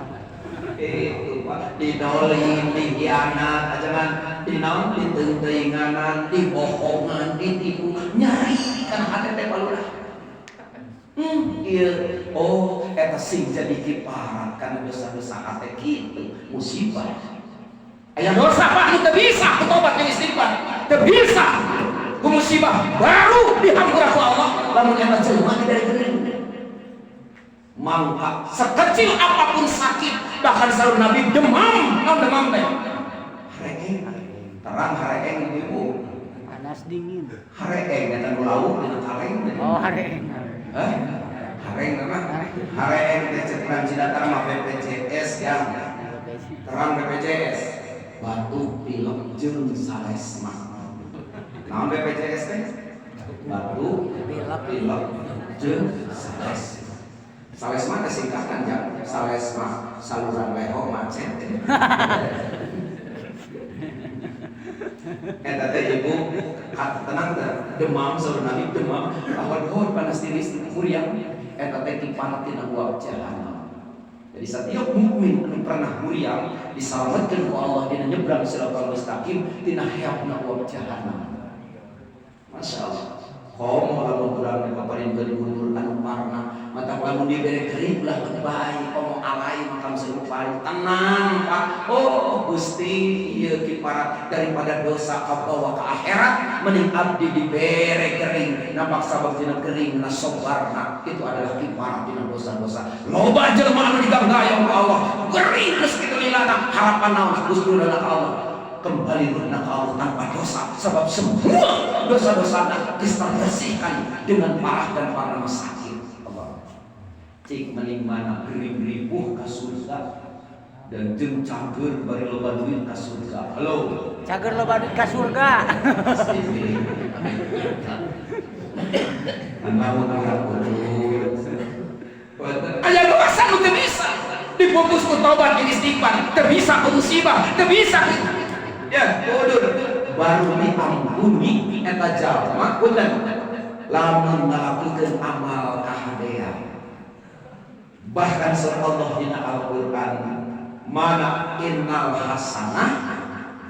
Itu Pak, didolim, dikhianat, ajangan dinaon, diteungteuinganan, dibohongan, ditipu, nyeri kana hate teh palurah. Iya, oh, eta sing jadi kiparat karena dosa-dosa hate kitu musibah. Aya dosa Pak nu teu bisa ku tobat jeung istighfar, teu bisa ku musibah baru dihampura ku Allah lamun eta jelema dibere gering. Mangka sekecil apapun sakit, bahkan saur Nabi demam, naon demam teh? Hareeng, terang hareeng ibu. Panas dingin. Hareeng eta nu lauk dina kaleng. Oh, hareeng. Hah? Hareeng mah? Hareeng teh cek urang Cidatar mah BPJS yang terang BPJS. Batuk pilek jeung salesma. Naon BPJS teh? Batuk Pilek. pilek jeung salesma. Salesma teh singkatan ya. Salesma saluran leho macet. Eta teh ibu tenang teh demam saur Nabi demam ahon panas tiris muriang eta teh kiparat tina uap jahanam. Jadi setiap mukmin anu pernah muriang disalametkeun ku Allah dina nyebrang siratal mustaqim tina heapna uap jahanam. Masya Allah. Komo lamun urang dipaparinkeun gunur anu parna, mata lamun dibere kering ulah bae komo alai makam serupai. Tenang Pak. Oh Gusti, ieu kiparat daripada dosa kabawa ke akhirat, mending abdi dibere gering. Nampak sabab dina gering na sobarna itu adalah kiparat dina dosa-dosa. Loba jelema anu diganggayong ku Allah, gering geus kitu lilana, harapan naon Gusti ka Allah. Kembali ruhna ke Allah tanpa dosa, sebab semua dosa-dosa geus terbersihkan dengan parah dan parah sakit Allah. Cik mending mana gering ripuh ka surga dan jeung cager bari loba duit ka surga. Halo. Cager loba duit ka surga. Lamun urang kudu. Aya dosa nu teu bisa dibungkus ku taubat jeung istighfar, teu bisa ku musibah, teu bisa. Ya, kudu baru diampuni eta jalma punten lamun ngalakukeun amal kahadean. Bahkan surah Allah dina Al-Qur'an mana innal hasanah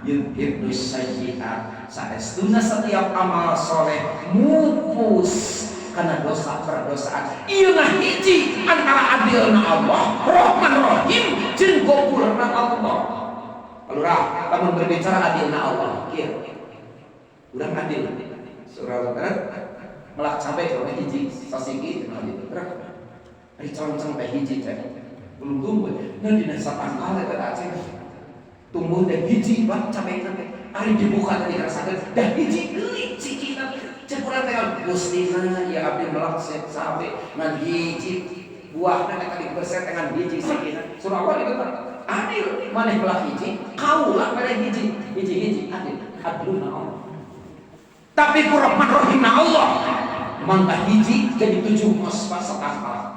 yudhibus sayyi'at. Saestuna setiap amal soleh mupus karena dosa perdosaan. Ieu hiji antara adilna Allah, Rahman Rahim jeung gopurna Allah. Kalurah, lamun berbicara adilna Allah, kieu. Urang adil. Surah melak cabe kalau hiji sasiki cenah gitu. Ari conceng teh hiji teh. Belum tumbuh. Nah dina satangkal eta aceh. Tumbuh teh hiji bang cabe teh. Ari dibuka tadi rasakeun dah hiji deui cikina. Cek urang teh Gustina ya abdi melak cabe ngan hiji buahna teh kali berset dengan hiji sikina. Surah Allah itu adil maneh melak hiji, kaula mere hiji, hiji-hiji adil. Adluna Allah. Tapi ku Rahman Rahimna Allah mangga hiji jadi tujuh mos satangkal.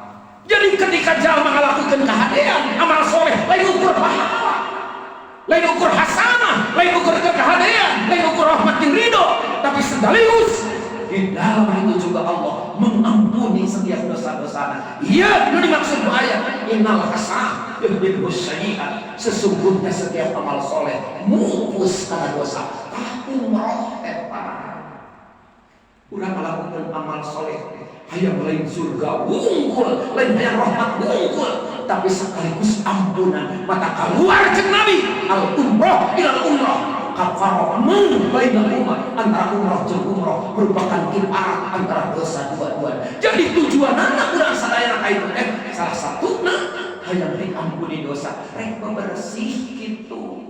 Jadi ketika jalma ngalakukeun kahadean, amal soleh, lain ukur pahala, lain ukur hasanah, lain ukur kekahadean, lain ukur rahmat jeung ridho, tapi sekaligus di dalam itu juga Allah mengampuni setiap dosa-dosa. Iya, itu dimaksud ayat innal hasanah yudhibus sayyi'at. Sesungguhnya setiap amal soleh mupus karena dosa. Tah umroh eta. Urang melakukan amal soleh hayang lain surga wungkul, lain hayang rahmat wungkul, tapi sekaligus ampunan. Mata keluar cek Nabi al umroh ilal umroh kafarah bainal umah, antara umroh jeung umroh merupakan kiparat antara dosa dua-dua. Jadi tujuan anak urang sadayana ka itu salah satuna hayang diampuni dosa, rek bebersih gitu.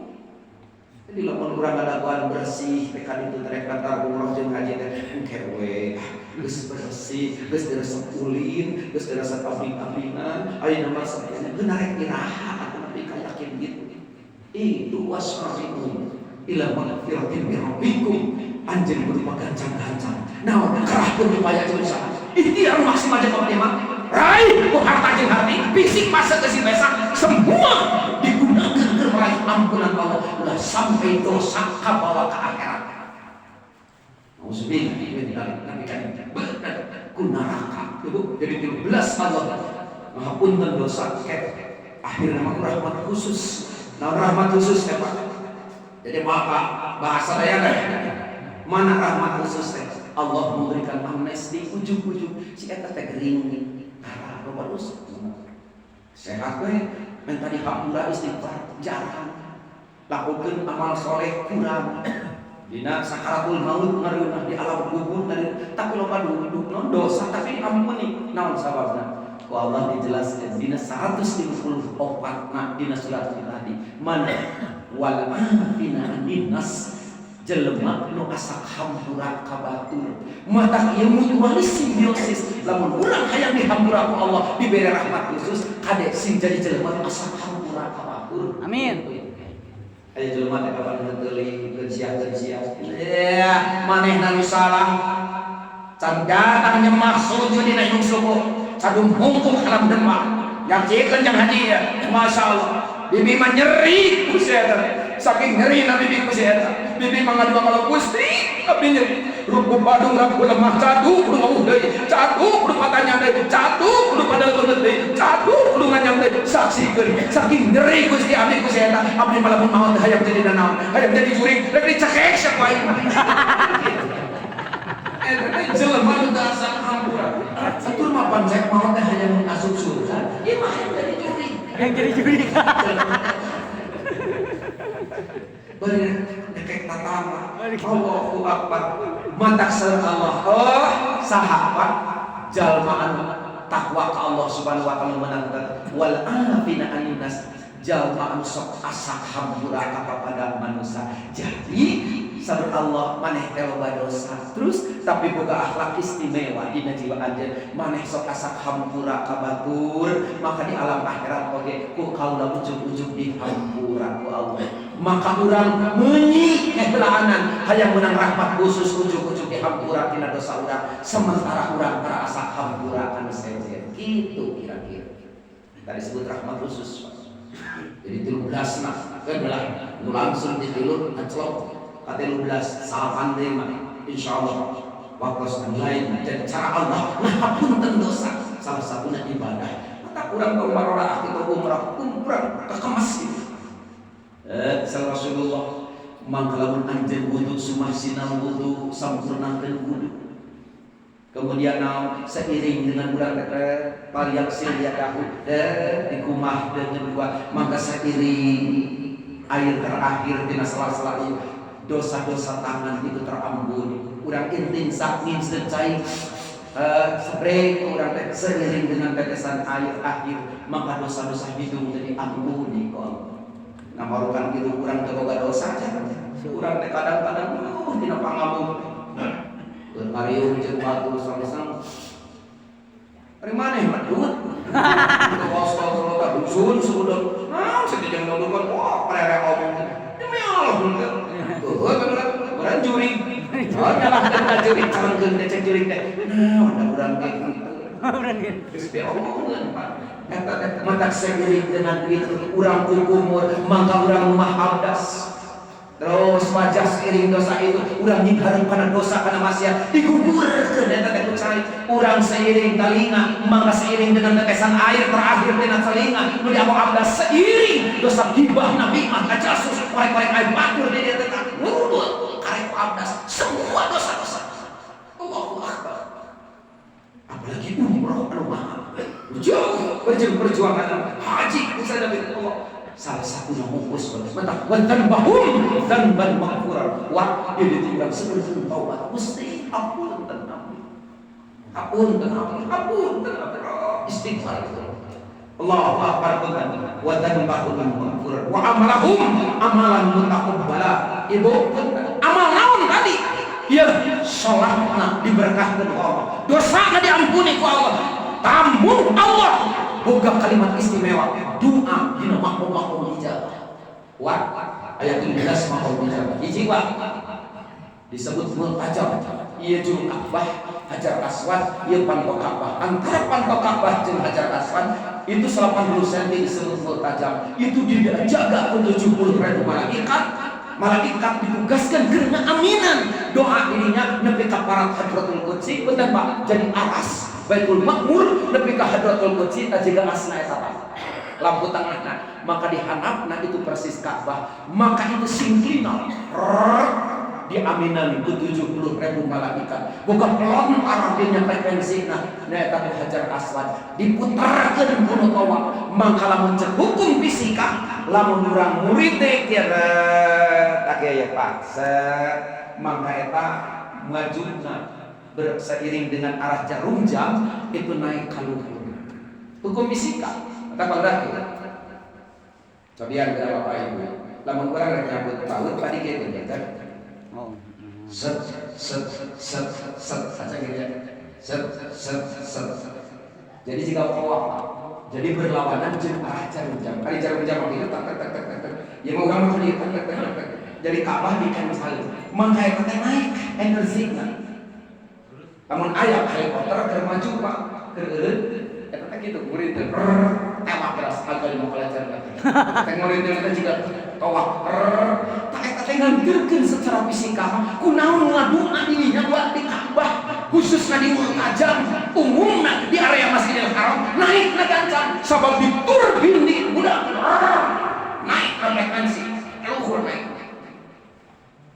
Jadi lamun urang ngadaguan bersih teh kan itu rek daftar umroh jeung haji teh engke we geus bersih, geus diresep ulin, geus diresep abdi-abdina, ayeuna mah sadayana geuna rek iraha atuh nepi ka yakin gitu. Itu wasrabiu ila magfiratin min rabbikum. Anjeun kudu magancang-gancang. Naon kerahkeun upaya jeung usaha. Ikhtiar maksimal jeung optimal. Raih ku harta jeung hati, fisik masa ke si besak semua digunakan keur meraih ampunan Allah ulah sampai dosa kabawa ke akhirat. Nauzubillah min dzalik. Nabi kan bener ku neraka. Ibu jadi 13 Allah ngapunten dosa ket akhirna mah rahmat khusus. Nah rahmat khusus teh Pak. Jadi Bapak bahasa saya kan mana rahmat khusus teh? Allah memberikan amnesti ujug-ujug si eta teh gering tara loba dosa. Sehat we minta dihampura istighfar jarang. Lakukeun amal soleh kurang. Dina sakaratul maut ngareunah di alam kubur ngareunah tapi loba non dosa tapi diampuni. Naon sababna? Ku Allah dijelaskan dina 154 nah dina surat tadi mana wal afina anin nas jelema nu asak hampura ka batur mata ieu mutualis simbiosis lamun urang hayang dihampura ku Allah dibere rahmat khusus kade sing jadi jelema nu asak hampura ka batur. Amin. Aya jelema teh kapan heuteuli geunsiah-geunsiah ya manehna nu salah can datang nyemah sujud dina indung suku cadum hungkung alam demak yaksikeun jang haji ya Masya Allah bibi mah nyeri ku si eta saking nyeri na bibi ku si eta bibi mah ngadua kalau Gusti abdi nyeri ruku badung raku lemah cadu kudu ngawuh deui cadu kudu patanya deui cadu kudu padal beungeut deui cadu kudu nganyam deui saksikeun saking nyeri Gusti abdi ku si eta abdi mah lamun maot hayang jadi nanaon hayang jadi jurig rek dicekek sia ku aing mah. Eta teh jelema nu teu asa hampura. Atur mah pan cek maot teh hayang asup surga ieu mah hayang jadi jurig. Yang jadi juri. Bari nekek tatama. Allahu Akbar. Matak Allah. Oh, saha Pak? Jalma anu takwa ka Allah Subhanahu wa taala menang wal afina anin nas. Jalma anu sok asak hampura ka papada manusia. Jadi saur Allah maneh teh loba dosa. Terus tapi boga akhlak istimewa dina jiwa anjeun. Maneh sok asak hampura ka batur, maka di alam akhirat oge ku kaula ujug-ujug dihampura ku Allah. Maka urang meunyi kehelaanan hayang menang rahmat khusus ujug-ujug dihampura tina dosa urang, sementara urang tara asak hampura anu sejen. Kitu kira-kira. Tadi disebut rahmat khusus. Jadi 13 nah, kan belah nu langsung di tilu ngeclok ka 13 salapan deui mah insyaallah waktu lain. Jadi cara Allah ngahapunten dosa salah satunya ibadah. Mata urang tong marora kitu umrah, umrah kakemas gitu. Saur Rasulullah mangka lamun anjeun wudu sumahsinal wudu, sampurnakeun wudu. Kemudian naon seiring dengan urang teh falyaghsil yadahu dikumah dengan dua, maka seiring air terakhir tina sela-sela ieu dosa-dosa tangan itu terampuni. Urang intinsak nginseuh cai spray urang teh seiring dengan tetesan air akhir, maka dosa-dosa hidung jadi ampuni ku Allah. Nah, marukan gitu urang teu boga dosa aja. Urang teh kadang-kadang tina pangamuk. Ngariung jeung batur sang-sang. Ari maneh mah duit. Astagfirullah, dusun sudah. Naon sih jeung nulungan, wah parere omong. Demi Allah. Heuh, bener urang jurig. Oh, nyalahkeun ka jurig, carengkeun teh cek jurig teh. Naon da urang ge kitu. Urang gitu. Geus diomongeun, Pak. Eta teh matak seiring dengan itu urang kukumur, maka urang mah abdas. Terus wajah seiring dosa itu urang nyinghareup kana dosa kana maksiat dikuburkeun eta teh ku cai. Urang seiring talinga, maka seiring dengan tetesan air terakhir tina telinga nu diamuk abdas seiring dosa gibah namimah kajasus korek-korek air batur di dieu teh ngurudul karek ku abdas semua dosa-dosa. Allahu Akbar. Apalagi umroh anu mahal. Jauh perjuangan haji misalnya Nabi Allah salah satunya fokus mata wa dzanbahum dzanban maghfura wa dia ditinggal sebelum taubat mesti ampun tenang ampun tenang ampun tenang istighfar itu. Allahu akbar wa dzanbahum maghfura wa amalahum amalan mutaqabbala. Ibu amal naon tadi ya salatna diberkahkan ku Allah, dosana diampuni ku Allah, tamu Allah boga kalimat istimewa doa dina maqam-maqam ijabah. Wa ayat 13 maqam ijabah. Hiji wa disebut multajab. Ieu juru Ka'bah, Hajar Aswad, ieu panto Ka'bah. Antara panto Ka'bah jeung Hajar Aswad itu 80 cm disebut multajab. Itu dijaga ku 70.000 malaikat. Malaikat ditugaskan karena aminan doa dirinya nepi ka parat Hadratul Qudsi. Punten Pak, jadi aras Baitul Makmur nepi ka Hadratul Qudsi ta jiga asna eta Pak. Lampu tengahna, maka dihanapna itu persis Ka'bah, maka itu sinklinal diaminan ku 70.000 malaikat. Buka pelontar dinya frekuensina na eta ku Hajar Aswad diputarkeun ku nu tawaf. Mangka lamun cek hukum fisika lamun urang murid teh kira tak ya Pak set, mangka eta majuna berseiring dengan arah jarum jam itu naik ka luhur. Hukum fisika eta pangdah. Cobian ke Bapak Ibu. Lamun urang rek nyambut paut tadi kieu teh. Oh. Set set set set saja gitu ya. Set set set. Jadi jika tawaf jadi berlawanan jeung arah jarum jam. Ari jarum jam itu tak tak tak tak tak. Ya mau urang mah tak tak tak tak. Jadi Ka'bah dicancel. Mangka eta teh naik energina. Lamun aya helikopter keur maju Pak, keur eureun eta teh kitu murid teh tewak beras harga lima pelajar teh murid teh juga tawaf tak eta teh nganterkeun secara fisika mah kunaon ngadua dirinya buat di Ka'bah khususna di Multajam umumna di area Masjidil Haram naik na gancang sabab diturbin di budak naik na frekuensi luhur naik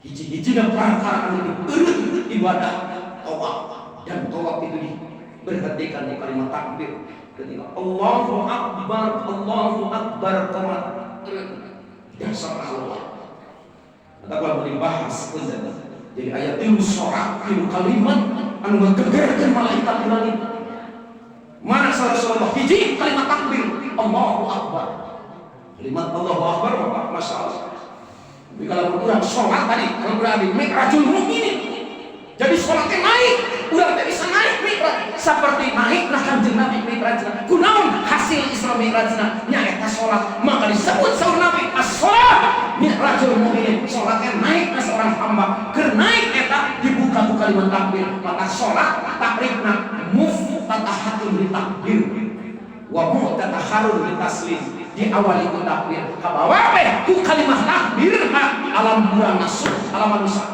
hiji-hiji dan perkara anu dieureut ibadah tawaf dan tawaf itu diberhentikan di kalimat takbir. Ketika Allahu Akbar, Allahu Akbar, komat dasar Allah. Atau kalau dibahas jadi ayat tilu sorak, tilu kalimat anu ngegegerkeun malaikat di langit. Mana salah Rasulullah hiji kalimat takbir Allahu Akbar. Kalimat Allahu Akbar, Bapak, Masya Allah. Tapi kalau urang sholat tadi, kalau berarti mi'rajul mukminin. Jadi sholatnya naik, urang teh bisa naik mi'raj seperti naik nah Kanjeng Nabi mi'raj. Kunaon hasil Isra Mi'rajna? Nyaeta sholat. Maka disebut saur Nabi as-sholat mi'rajul mukminin. Sholatnya naik na seorang hamba. Keur naik eta dibuka ku kalimat takbir. Maka sholat takrifna muftatahatun li takbir wa muftataharun li taslim, diawali ku takbir, kabawa teh ku kalimat takbir alam urang masuk alam manusia,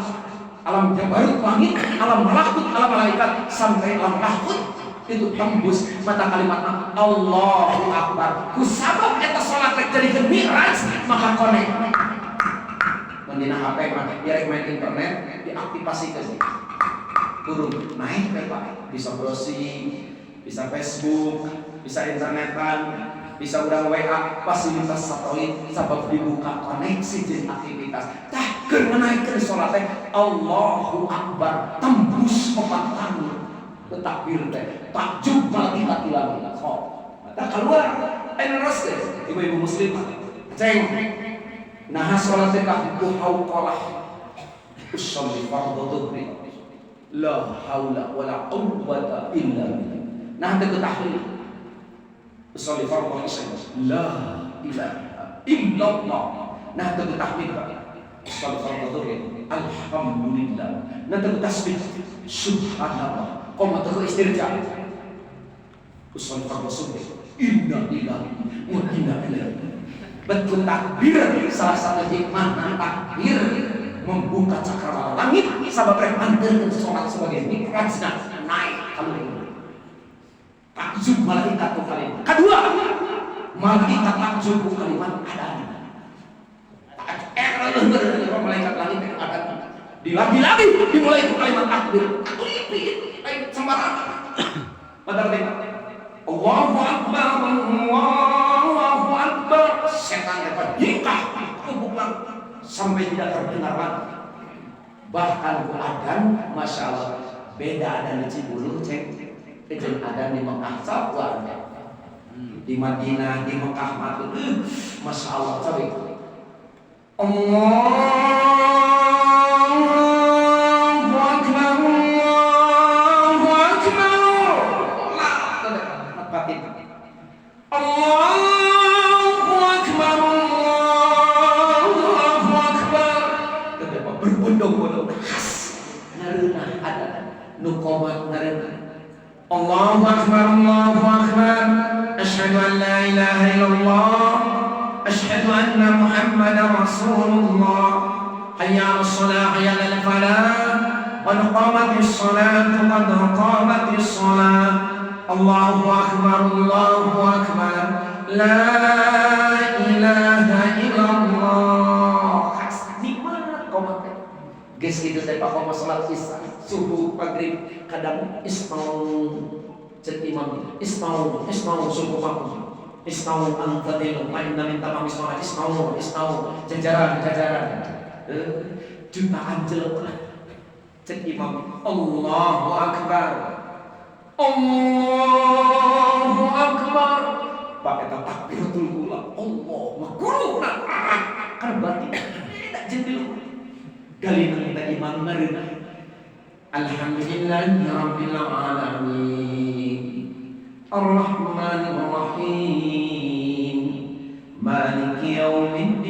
alam jabarut langit, alam malakut, alam malaikat, sampai alam lahut itu tembus mata kalimat Allahu Akbar. Ku sabab eta salat rek jadi mi'raj, maka konek mun dina HP mah biar main internet diaktifasi ke turun naik teh, Pak, bisa browsing, bisa Facebook, bisa internetan, bisa urang WA, fasilitas satelit, sabab dibuka koneksi jeung aktivitas. Tah, keur menaikkeun salat teh Allahu Akbar tembus opat langit. Takbir teh takjub malaikat di langit. Sok tah keluar aya neros teh ibu-ibu muslimah, ceng, nah, salat teh ku hauqalah, usolli fardhu dhuhri, la haula wala quwwata illa billah. Nah, teu tahlil, usolli fardhu isya, la ilaha illallah. Nah, teu tahmid, Pak, usolli fardhu dhuhri, alhamdulillah. Nah, teu tasbih, subhanallah. Komo teu istirja, usolli fardhu subuh, inna lillahi wa inna ilaihi. Betul, takbir salah satu hikmah takbir membuka cakrawala langit, sabab rek manteurkeun salat sebagai mi'rajna naik kaluhur. Takjub malaikat ku kalimat. Kedua, malaikat takjub ku kalimat adan. Malaikat langit adan. Dilagi-lagi dimulai ku kalimat takbir. Takbir lain sembarangan. Pada Allahu Akbar, Allahu Akbar. Setan dapat hingkah tubuh sampai tidak terdengar lagi. Bahkan ku adan, masya Allah, beda adan di Cibuluh, cek, jeung adan di Mekah sapuan. Di Madinah, di Mekah mah, masya Allah, cabe. Allahu Akbar, Allahu Akbar. Allahu Akbar, Allahu Akbar. Berbondong-bondong khas ngareunah adan nu qomat ngareunah. Allahu Akbar, Allahu Akbar. Asyhadu an la ilaha illallah. Asyhadu anna Muhammadar Rasulullah. Hayya 'alas shalah, hayya 'alal falah. Qad qamatis salat, qad qamatis salat. Allahu Akbar, Allahu Akbar. La ilaha illallah. Nikmat qomat teh. Geus kitu teh, Pak, komo salat isya, subuh, maghrib, kadang istau, cek imam, istau, istau subuh makum. Istau antadilu fa inna min tamami sholat, istau, istau, jajaran, jajaran. Jutaan jelema. Cek imam Allahu Akbar. Allahu Akbar. Pak, eta takbiratul ula. Allah mah guruna. Kan batin tidak jeung galina kita imam ngareunah. Alhamdulillahi rabbil alamin. Arrahmanir Rahim. Maliki yaumiddin.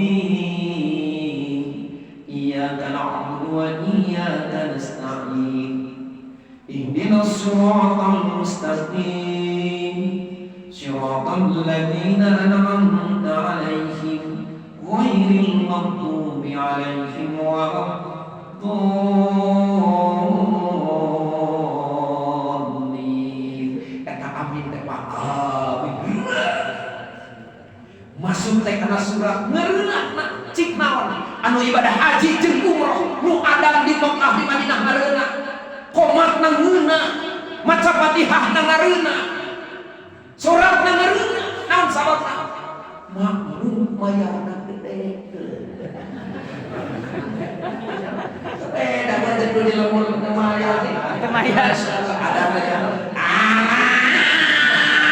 Iyyaka na'budu wa iyyaka nasta'in. Ihdinas siratal mustaqim. Siratal ladzina an'amta 'alaihim ghairil maghdubi 'alaihim waladdallin. Eta amin teh, Pak. Amin. Masuk teh kana surat ngeureunahna cik naon anu ibadah haji jeung umroh nu adan di Mekah, di Madinah ngareunah, qomatna ngeunah, maca Fatihah na ngareunah. Sholat ngareunah, naon sababna? Makmum mayarna gede. Dah mah di lembur teu mayar. Teu mayar. Ada mayar.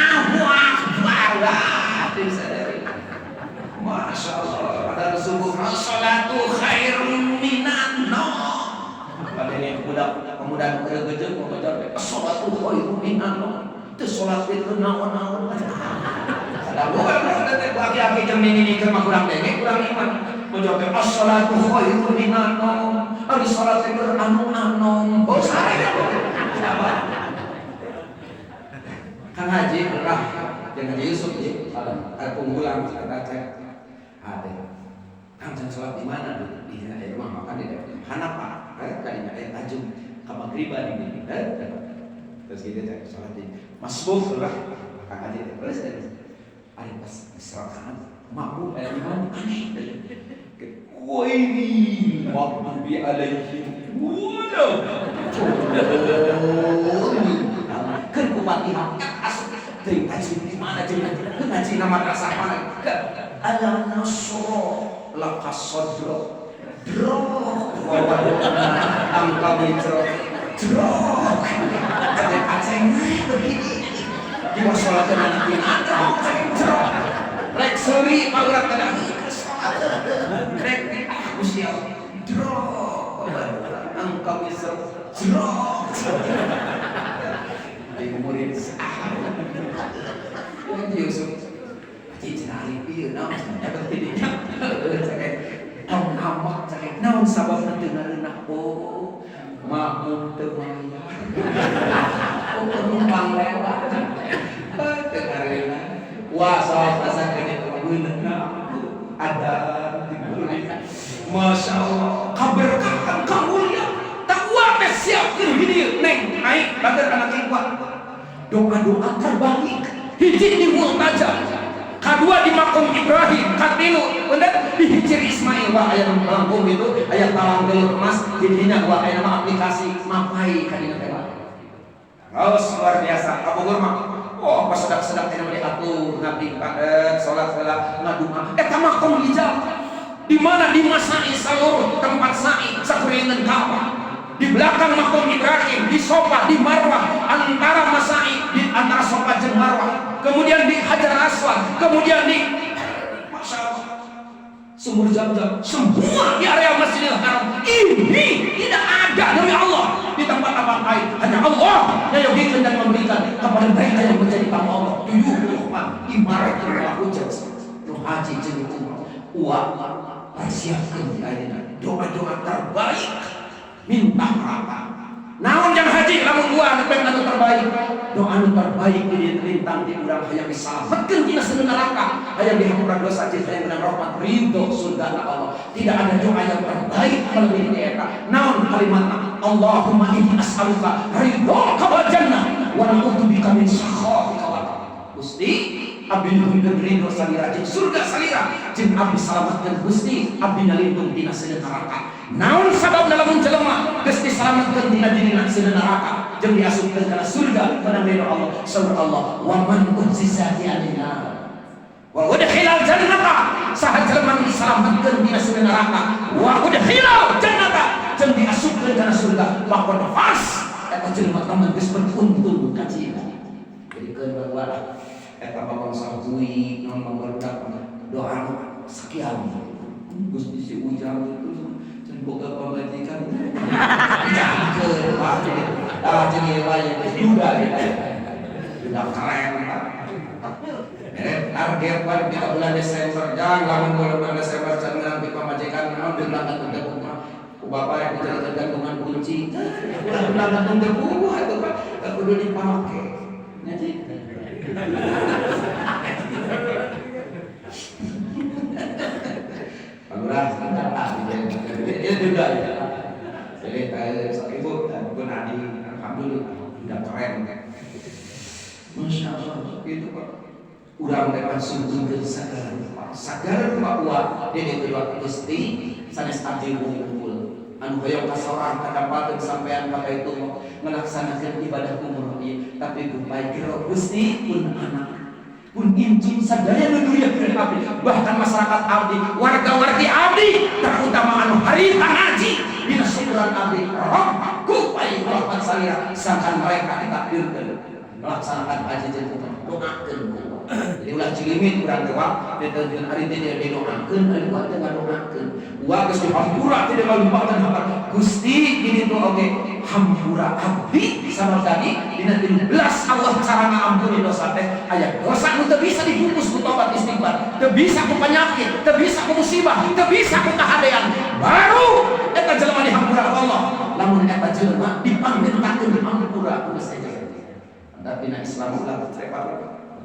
Allahu Akbar. Masya Allah. Padahal subuh sholatu khairun minan naum. Pada ini budak pemuda nu geujeuh mau ngajar sholatu khairun minan naum. Teu sholat itu naon-naon. Ada bukan teh aki-aki jeung nini mah kurang denge kurang iman. Menjawab as-sholatu khairun minan naum. Ari salat teh keur anu anom. Oh sare. Siapa? Kang Haji lah jeung Haji Yusuf ye. Ada punggulan eta cek. Ade. Kang can salat di mana? Di aya rumah makan di handap Pak. Kadinya aya tajung ka magriban ini. Terus gitu cek salat di masbuk lah. Kang Haji terus ari pas serakaat makmum aya di mana? Aneh. Waini maghdubi alaihim walau. Kan ku Fatihah asup teuing tajwid di mana jeung ngaji na madrasah mana? Ala nasra laka sadra. Drok wa wadana angka mitra. Drok. Cek aceng begini. Di salat anak ini drok cek drok. Rek seuri maurat kada salat. Rek Gusti Allah. Drok angka mitra. Drok. Diumurin ah. Haji Yusuf. Haji cenah alif ieu naon cenah eta teh dinya. Cek tong ngambek cek naon sababna teu ngareunah oh makmum teu mayar. Oh penumpang lewat. Teu ngareunah. Wah sok asa kene beuneuhna ada dibeli. Masya Allah kaberkahan kamulia. Takwa teh siapkeun di dieu neng naik bager kana kingkuat. Doa-doa terbaik hiji di Multazam, kadua di makom Ibrahim, katilu bener di Hijir Ismail. Wah aya nu langkung itu aya talang gelut emas didinya wah aya nama aplikasi mapai ka dina teh. Terus luar biasa ka Bogor mah. Oh pas sedak-sedak teh diatur ngabdi padet salat heula ngadua eta makom ijabah. Di mana di Masai seluruh tempat sa'i sakuringan Ka'bah. Di belakang makom Ibrahim, di Sofa, di Marwah, antara Masai, di antara Sofa jeung Marwah, kemudian di Hajar Aswad, kemudian di Masya Allah, sumur Zam-Zam, semua di area Masjidil Haram. Ini tidak ada demi Allah di tempat-tempat lain. Hanya Allah yang yogikeun dan memberikan kepada mereka yang menjadi tamu Allah. Duyuh ibarat hujat, nu haji jeung umrah. Uang persiapkan di ayeuna doa-doa terbaik. Minta apa? Naon jang haji lamun gua anu anu terbaik. Doa anu terbaik di dieu lintang di urang hayang disalametkeun tina seuneu neraka, hayang dihampura dosa jeung hayang menang rahmat ridho surga Allah. Tidak ada doa yang terbaik melebihi di eta. Naon kalimatna? Allahumma inni as'aluka ridhoka wal jannah wa na'udzubika min sakhatika wal. Gusti, abdi nyuhunkeun ridho salira jeung surga salira jeung abdi salametkeun Gusti, abdi nalindung tina seuneu neraka. Naon sababna lamun jelema geus disalametkeun tina dirina seuneu neraka jeung diasupkeun kana surga menang ridho Allah. Saur Allah, wa man ujzizati anin nar wa udkhilal jannata, saha jelema nu disalametkeun tina seuneu neraka wa udkhilal jannata jeung diasupkeun kana surga faqad faz, eta jelema temen geus beruntung kacida. Jadi keun barulah eta bangsa bui naon barudak doa sekian Gusti si Ujang itu can boga pamajikan jangkeun wah tah jeung ieu wae geus duda gitu. Duda keren Pak. Target wae di bulan Desember jang lamun bulan Desember can meunang di pamajikan naon di belakang teh kumaha ku bapak yang dijadikan gantungan kunci ulah belakang teh kumaha atuh Pak kudu dipake nya cik. Pagurah dia juga ya. Jadi ibu pun adi alhamdulillah udah keren kan. Masya Allah itu Pak. Urang teh sungguh sagala rupa. Sagala rupa uang dia kedua Gusti sanes abdi kumpul. Anu hoyong kasorang kadapakeun sampean ka Baitullah ngalaksanakeun ibadah umroh ieu tapi gupay gero Gusti pun anak. Pun incing sadaya nu duriya abdi, bahkan masyarakat abdi, warga-wargi abdi, terutama anu harita ngaji dina syukuran abdi, Rabb ku paling rahmat salira sangkan mereka ditakdirkeun melaksanakan haji jeung umrah. Doakeun ku. Jadi ulah cilimit urang teh wa diteunkeun ari teh didoakeun, ari wa teh ngadoakeun. Wa geus dihampura teh ngalumpakeun hampura. Gusti ini tuh oge hampura abdi sama tadi dina 13 Allah cara ngampuni dosa teh aya dosa nu teu bisa dibungkus ku tobat istighfar, teu bisa ku penyakit, teu bisa ku musibah, teu bisa ku kahadean. Baru eta jelema dihampura ku Allah. Lamun eta jelema dipangmentakeun hampura ku geus aja. Tapi na Islam ulah repot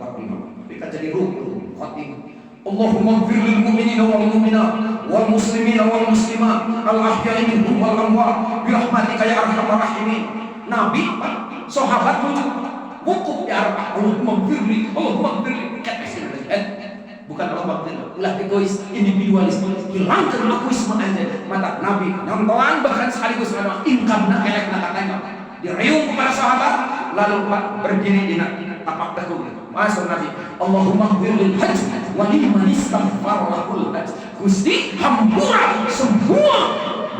bab lima. Mereka jadi rukun khotim. Allahumma ighfir lil mu'minina wal mu'minat wal muslimina wal muslimat al ahya'i minhum wal amwat bi rahmatika ya arhamar rahimin. Nabi, Pak, sahabat menuju wukuf di Arafah. Allahumma ighfirli, Allahumma ighfirli. Bukan Allahumma ighfirli, ulah egois, individualisme, hilangkan egoisme aja. Mata Nabi nyontohan bahkan sekaligus ada ingkangna kelekna katanya. Diriung kepada sahabat, lalu Pak berdiri di tapak dagu. Masuk Nabi, Allahumma ighfir lil hajj wa liman istaghfar lahul hajj. Gusti hampura semua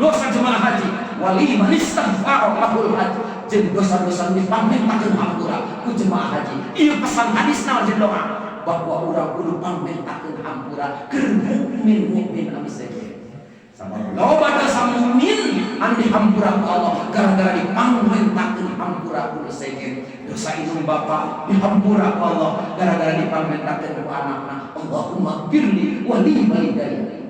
dosa jemaah haji wa liman istaghfar lahul hajj. Jeung dosa-dosa dipangmentakeun hampura ku jemaah haji. Ieu pesan hadis naon jeung doa bahwa urang kudu pangmentakeun hampura keur mukmin mukmin anu sejen. Sama loba dosa mukmin anu dihampura ku Allah gara-gara dipangmentakeun hampura ku sejen. Dosa indung bapa dihampura ku Allah gara-gara dipangmentakeun ku anakna. Allahumma firli wa li walidayya.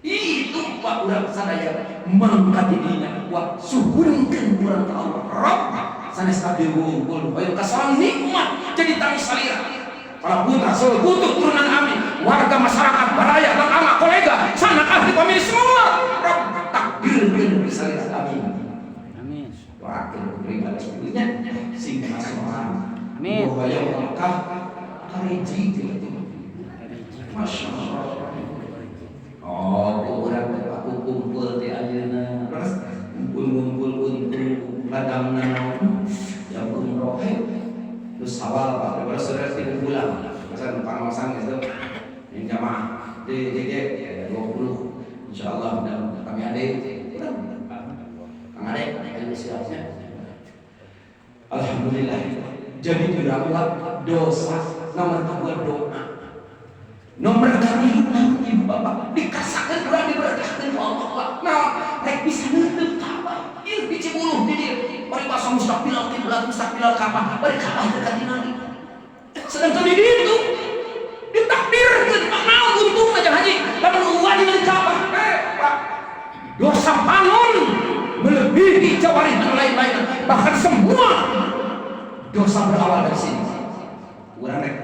Itu Pak urang sadaya mangka di dinya wa suhunkeun urang ka Allah. Rabb sanes abdi wungkul hoyong kasorang nikmat jadi tangis salira. Para putra, sekutu, turunan kami, warga masyarakat, baraya, tetangga, kolega, sanak ahli pemilih semua. Rabb takdirkeun bisa salira. Amin. Amin. Doakeun pribadi sebelumnya sing kasoran. Amin. Hoyong ka Mekah kariji gitu. Masya Allah. Oh, urang teh aku kumpul di ayeuna. Terus kumpul-kumpul untuk ladangna naon? Jam umroh. Terus sawal Pak, terus saudara di kumpulan. Masa pangawasan gitu. Yang jamaah di JG ya 20 insyaallah dan kami ada Kang Ade ayo siapnya. Alhamdulillah. Jadi dirawat dosa nomor dua doa. Nomor kali ibu bapak dikasakeun urang diberkahkeun ku Allah Pak. Nah, rek bisa neunteup Ka'bah. Ieu di Cibuluh di dieu. Bari basa mustaqbilal kiblat mustaqbilal Ka'bah, bari Ka'bah teu katingali. Sedangkan di ditu ditakdirkeun Pak naon untungna jang haji lamun eueuh di Ka'bah. Eh, Pak. Dosa panon melebihi jawarih dan lain-lain. Bahkan semua dosa berawal dari sini. Urang rek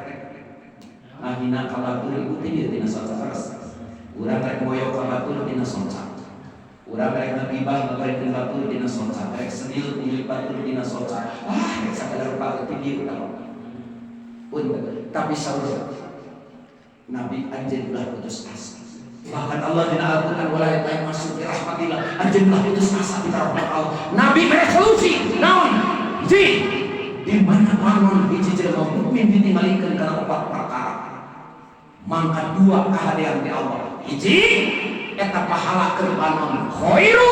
ngahina ka batur ibu teh dieu tina soca terus. Urang rek moyok ka batur tina soca. Urang rek ngagibah ngagorengkeun batur dina soca, rek sedil milik batur dina soca. Ah, rek sakadar rupa teh dieu utama. Punten, tapi saur Nabi anjeun ulah putus asa. Bahkan Allah dina Al-Qur'an wala ya'asu min rahmatillah. Anjeun ulah putus asa dina rahmat Allah. Nabi beresolusi naon? Hiji, di mana panon hiji jelema mukmin ditinggalikeun kana opat perkara. Mangka dua kahadean di Allah. Hiji, eta pahala keur panon khairu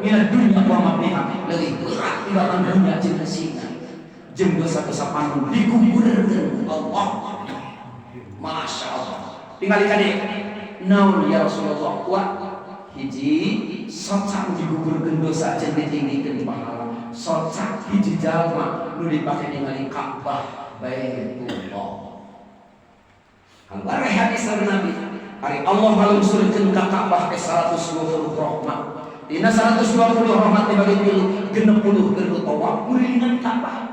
minad dunya wa ma fiha, leuwih berat tibatan dunya jeung eusina. Jeung dosa-dosa panon digugurkeun ku Allah. Masya Allah. Tinggal ka dieu. Naon ya Rasulullah? Wa hiji soca nu digugurkeun dosa jeung ditinggikeun pahala. Soca hiji jalma nu dipake ningali Ka'bah Baitullah. Kaluar hadis dari Nabi. Ari Allah ngalungsurkeun ka Ka'bah teh 120 rahmat. Dina 120 rahmat dibagi tilu, 60 keur tawaf ngurilingan Ka'bah.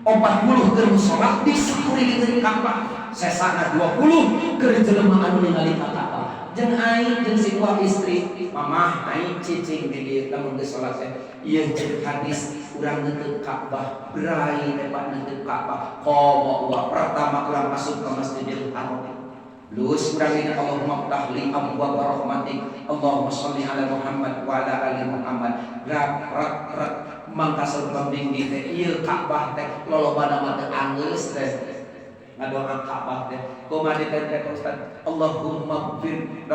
40 keur salat di sakurilingan Ka'bah. Sesana 20 keur jelema anu ningali ka Ka'bah. Jeung aing jeung si uang istri, mamah aing cicing di dieu lamun geus salat teh. Ieu jeung hadis urang neunteup Ka'bah, berai teh Pak neunteup Ka'bah. Komo uang pertama urang masuk ke Masjidil Haram. Lulus urang ingat Allahumma ftah li abwaab rahmatik. Allahumma sholli ala Muhammad wa ala ali Muhammad. Rak rak rak mangka saur paminggi teh ieu Ka'bah teh lolobana mah teu anggeus teh. Ngadoa Ka'bah teh. Kumaha ditanya ka Ustaz? Allahumma gfir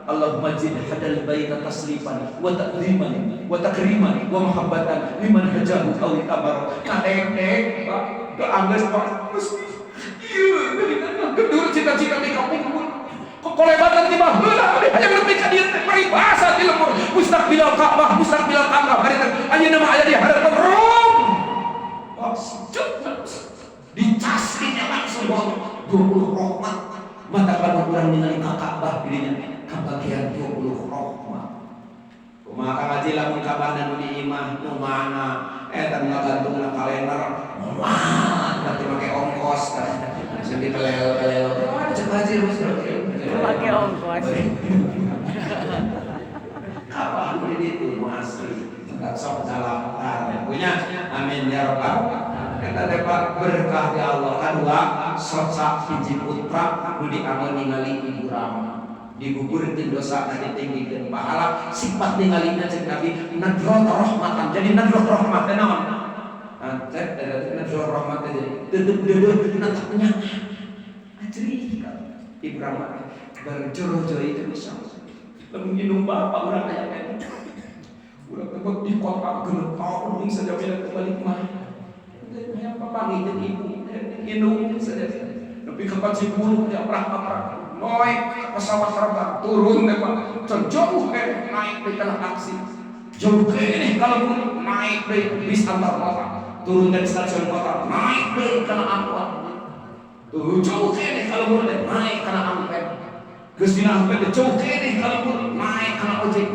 Allahumma zid hadal baita tasrifan wa ta'ziman wa takriman wa mahabbatan liman hajahu aw itamar. Kadek-dek Pak, doa geus Pak. Ieu gedur cita-cita di kampung. Kolebatan tiba heula hayang nepi ka dieu teh paribasa di lembur mustaqbilal Ka'bah mustaqbilal Ka'bah bari teh ayeuna mah aya di hadapan Rom. Wah, sejut dicaskeunnya langsung 20 rahmat. Mata lamun urang ningali ka Ka'bah dirinya kabagian 20 rahmat. Kumaha Kang Haji lamun Ka'bahna nu di imah nu mana eta nu ngagantungna kalender moal berarti make ongkos tah. Sedih kelel-kelel. Wah, cek Haji Pakai ongkos. Ka'bah nu di ditu nu asli. Sok dalam punya amin ya rabbal. Eta teh Pak berkah di Allah. Kadua soca hiji putra nu diangon ningali ibu rama. Digugurkeun dosa na ditinggikeun pahala. Sifat ningalina cek Nabi nadrat rahmatan. Jadi nadrat rahmat teh naon? Cek nadrat rahmat teh jadi deudeuh-deudeuh na teh nya. Ajri ibu rama berjoro-joro itu bisa. Lamun indung bapak urang aya kan. Urang teh di kota 6 tahun sajamina teh balik mah. Hayang papanggih jeung ibu, indung saja. Nepi ka Cibulu diaprak-aprak. Naik pesawat terbang, turun deh Pak. Can jauh keneh naik deui kana taksi. Jauh keneh kalau naik deui bis antar kota. Turun dari stasiun kota, naik deui kana angkot. Tuh jauh keneh kalau naik kana angkot. Geus dina angkot jauh keneh kalau naik kana ojek.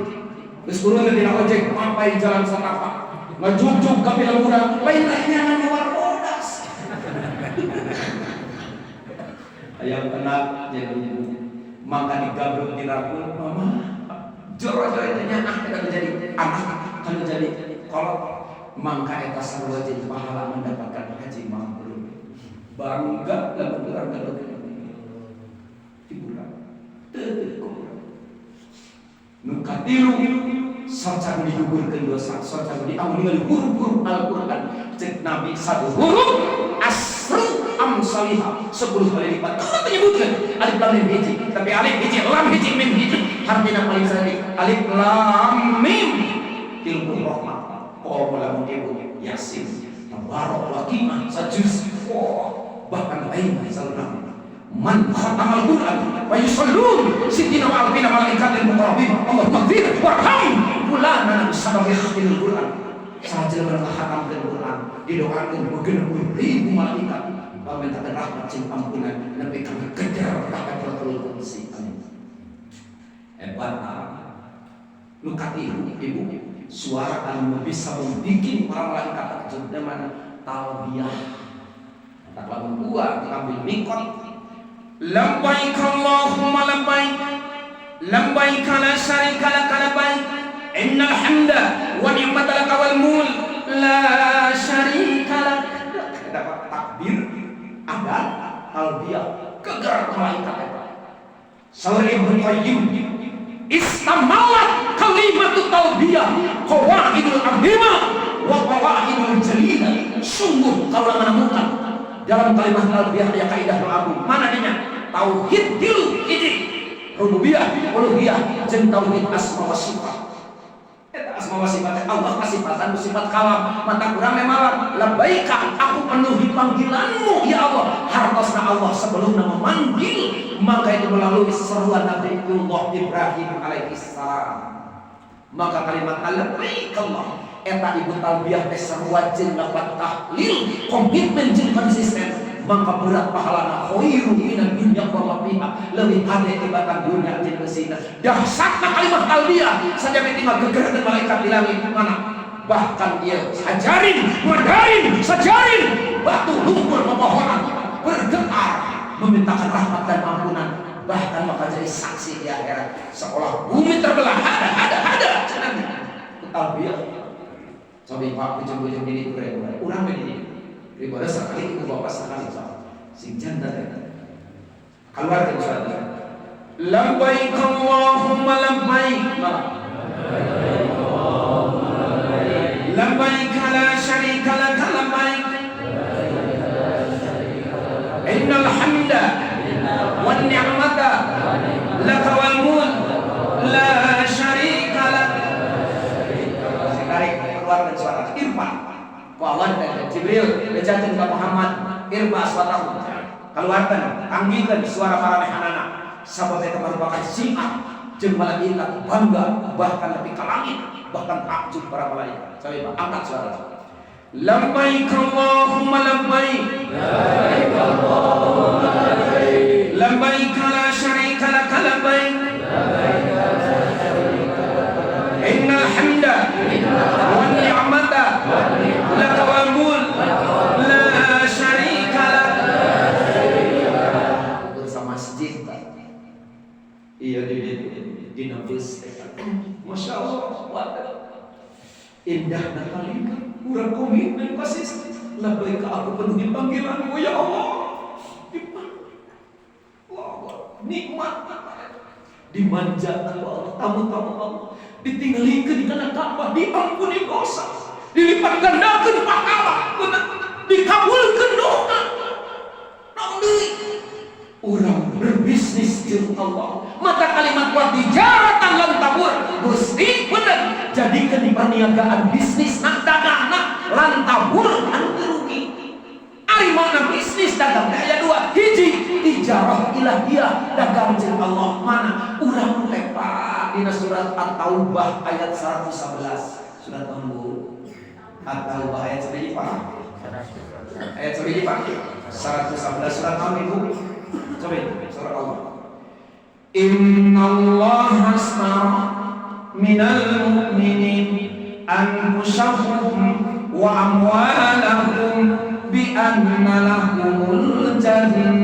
Geus turun dina ojek sampai jalan setapak. Ngajugjug ka urang, lain nyangan luar bodas. Ayam enak jadi maka digabruk dirangkul mama jero-jero itu nyaah kalau jadi anak kalau jadi kolot mangka eta sarua jadi pahala mendapatkan haji mabrur. Bangga lamun urang kalau ibu teu nu katilu soca digugurkeun dosa soca diamun ningali huruf-huruf Al-Qur'an cek Nabi satu huruf asru amsaliha 10 kali lipat. Kalau menyebutkan alif lam mim hiji, tapi alif hiji lam hiji mim hiji artinya paling sering alif lam mim 30 rahmat. Qol lamun ibu yasin tabarok waqimah sajus. Wah, bahkan lain misalnya man khatamal Quran wa yusallun sittina wa arbina malaikatil muqarrabin Allahumma ighfir warham fulana bisababi khatimil Quran. Saja mereka khatamkeun Quran didoakeun 60.000 malaikat pamintakeun rahmat jeung ampunan nepi ka kejar ka Hadratul Qudsi. Amin. Hebat nu katilu ibu suara anu bisa membikin para malaikat terkejut dan mana talbiyah. Tak lamun dua ngambil mikot labbaik Allahumma labbaik labbaik la syarika laka labbaik innal hamda wa ni'mata laka wal mulk la syarika lak. Dapat takbir ada talbiyah gegar malaikat eta. Saur Ibnu Qayyim istamalat kalimatut talbiyah qawaidul azimah wa qawaidul jalilah. Sungguh kalau menemukan dalam kalimat talbiyah aya kaidah nu agung. Mana dinya? Tauhid tilu hiji rububiyah uluhiyah jeung tauhid asma wa sifat. Eta asma wa sifat Allah kasifatan sifat kalam mata kurang memang labbaika aku penuhi panggilanmu ya Allah. Hartosna Allah sebelumna memanggil maka itu melalui seruan Nabi Allah Ibrahim alaihi salam. Maka kalimat labbaik Allah eta ibu talbiyah teh seruan jeung lapat tahlil komitmen jeung konsisten maka berat pahalana khairu minad dunya wa ma fiha leuwih hade tibatan dunya jeung eusina. Dahsyatna kalimat talbiyah saja tinggal gegerkeun malaikat di langit mana bahkan dia sajarin madarin sajarin batu lumpur pepohonan bergetar memintakan rahmat dan ampunan bahkan maka jadi saksi di akhirat seolah bumi terbelah ada ada ada cenah talbiyah. Coba pak ujung-ujung ini kurang urang ini ibadah sekali ibu bapak sekali sing jantan eta keluar ke salat. Labbaik Allahumma labbaik labbaik la syarika lak labbaik. Innal Innal hamda wan ni'mata laka wal mulk la syarika lak. Tarik keluarkan suara irfa. Ku Allah Jibril bejakeun ka Muhammad, irfa aswatahu. Keluarkan, tanggikeun suara maranehanana. Sabab eta merupakan syiar jeung malaikat bangga, bahkan lebih ke langit, bahkan takjub para malaikat. Coba angkat suara. Labbaik Allahumma labbaik. Labbaik Allahumma labbaik. Labbaik la syarika lak labbaik. Labbaik la syarika lak labbaik. Innal hamda wan ni'mata laka wal mulk la syarika lak. Bersama masjid. Iya di nafis. Masya Allah. Indah nakalika urang komitmen pasis labbaik, aku penuhi panggilanmu ya Allah. Allah nikmat dimanjakan Allah, tamu-tamu Allah ditinggalikeun kana Ka'bah, diampuni dosa, dilipat gandakeun pahala, dikabulkeun doa. Naon deui urang berbisnis jeung Allah? Mata kalimat wa tijaratan lan tabur. Gusti bener, jadikan di perniagaan bisnis nak dagang nak lan tabur anu rugi. Ari mana bisnis dagang teh aya dua. Hiji tijarah ilahiyah, dagang jeung Allah. Mana urang teh, Pak? Dina surat At-Taubah ayat 111. Surat naon, Bu? At-Taubah ayat sabaraha, Pak? Ayat sabaraha, Pak? 111. Surat naon, Ibu? Coba surat Allah. Inna Allah astara minal mu'minin anfusahum wa amwalahum bi anna lahumul jannah.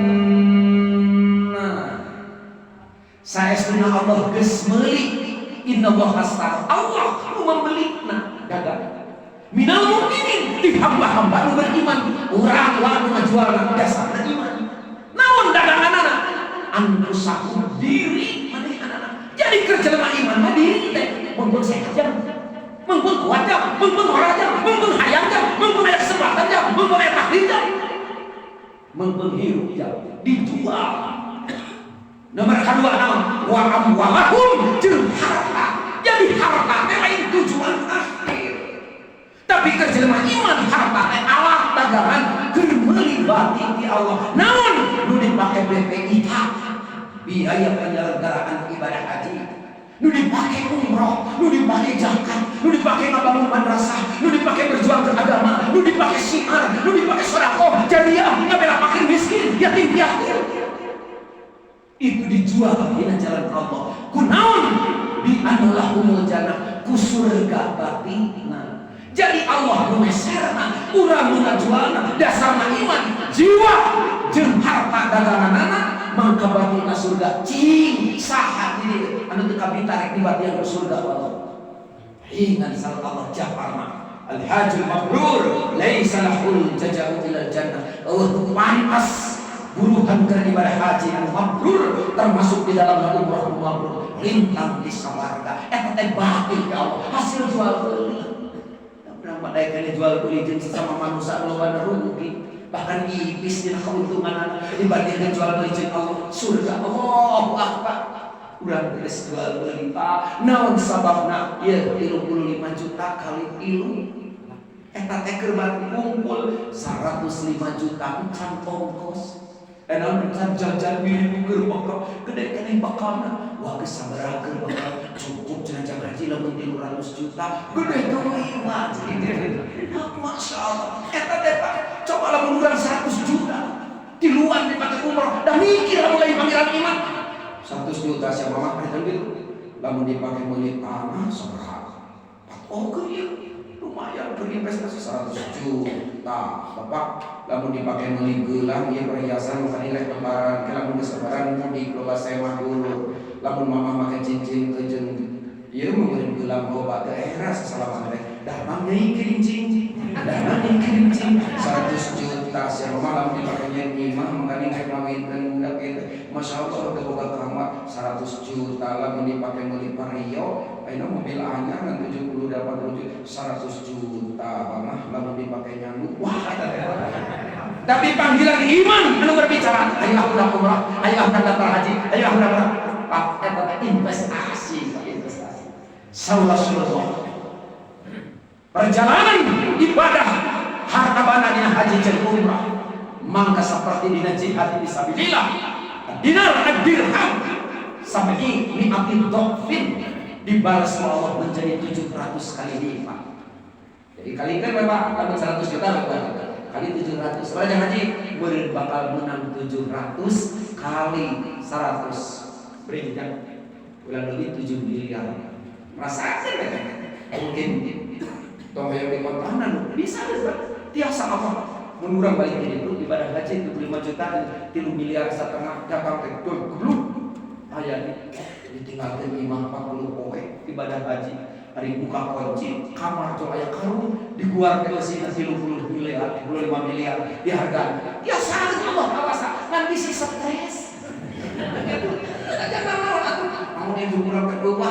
Saestuna Allah geus meuli. Inna Allah astara, Allah nu membeli nah dagang. Minal mukminin, di hamba-hamba nu beriman. Urang wa nu ngajualna dasarna iman. Naon daganganana? Anfusahum, diri manehanana. Jadi keur jelema iman mah diri teh mungpun sehat jam, mungpun kuat jam, mungpun ora jam, mungpun hayang jam, mungpun aya kesempatan jam, mungpun aya takdir jam, mungpun hirup jam, dijual. Nomor kedua naon? Wa amwalahum, jeung harta. Jadi harta teh lain tujuan akhir, tapi keur jelema iman harta teh alat dagangan keur meuli bati ti Allah. Naon nu dipake? BPIH, biaya penyelenggaraan ibadah haji, nu dipake umroh, nu dipake zakat, nu dipake ngabangun madrasah, nu dipake berjuang beragama, nu dipake syiar, nu dipake sedekah jariah, ngabela fakir miskin, yatim piatu. Itu dijual dina jalan Allah. Kunaon? Bi annalahumul jannah, ku surga batina. Jadi Allah nu meserna, urang nu ngajualna dasarna iman, jiwa jeung harta daganganana, mangka batina surga. Cing saha di dieu anu teu kabita rek dibatian ke surga Allah? Ingat salat Allah jafarna. Al hajjul mabrur laisa lahul jazau ilal jannah. Oh, pantas buruhan keur ibadah haji anu mabrur, termasuk di dalam umrah anu mabrur, lintang di sawarga. Eta teh batin ya Allah, hasil jual beli. Urang mah daek jual beli jeung sesama manusia loba rugi, bahkan ipis dina keuntungan dibandingkan jual beli jeung Allah surga. Allahu akbar. Urang geus jual beli, Pak. Naon sababna? Ieu 35 juta kali tilu eta teh keur kumpul 105 juta, encan ongkos. Enak encan jajan milik keur bakal gede keneh bakalna. Wah, geus sabaraha keur bakal cukup cenah jang haji lamun 300 juta gede deui mah. Masya Allah, eta teh, Pak. Coba lamun urang 100 juta tiluan dipake umroh dan mikir lamun lain panggilan iman. 100 juta siapa mah kan gitu lamun dipake meuli tanah sabaraha? Oh, keur lumayan berinvestasi 100 juta, Bapak. Lamun dipakai beli gelang ya, perhiasan, makanya rek lebaran ke, lamun geus lebaran mudik loba semah dulu, lamun mama make cincin ke jeung ieu meureun gelang loba teh era sasalaman teh dah mang nyai kerincing, dah mang nyai kerincing. 100 juta siapa mah lamun dipake nyen imah, makanya rek ngawinkeun budak kieu, Masya Allah, teu boga kamar. 100 juta lamun dipake meuli vario ayeuna mobil anyar kan 70 80 juta. 100 juta mah lamun dipake nyandu, wah, eta teh. Tapi panggilan iman anu berbicara, ayo urang umrah, ayo urang daftar haji, ayo urang umrah. Pak, eta teh investasi, investasi. Saur Rasulullah. Perjalanan ibadah harta bana dina haji jeung umrah mangka seperti dina jihad fisabilillah. Dinar ad-dirham sampai mi'ati dha'fin dibalas oleh Allah menjadi 700 kali lipat. Jadi kalikan Bapak, kalau 100 juta Bapak, kali 700. Kalau jangan haji, meureun bakal menang 700 kali 100. Beri bulan lebih 7 miliar. Rasakan kan? Mungkin tong hayang di kontanan bisa Pak. Tiasa apa? Mun urang balik ke itu ibadah haji 25 juta 3 miliar setengah datang teh goblok. Aya ditinggalkeun imah 40 poe ibadah haji. Ari buka kunci kamar tuh aya karung diguar ke eusina 30 miliar 25 miliar dihargaan. Tiasa Allah kawasa ngan bisi stres. Jangan naon atuh. Naon yang urang kedua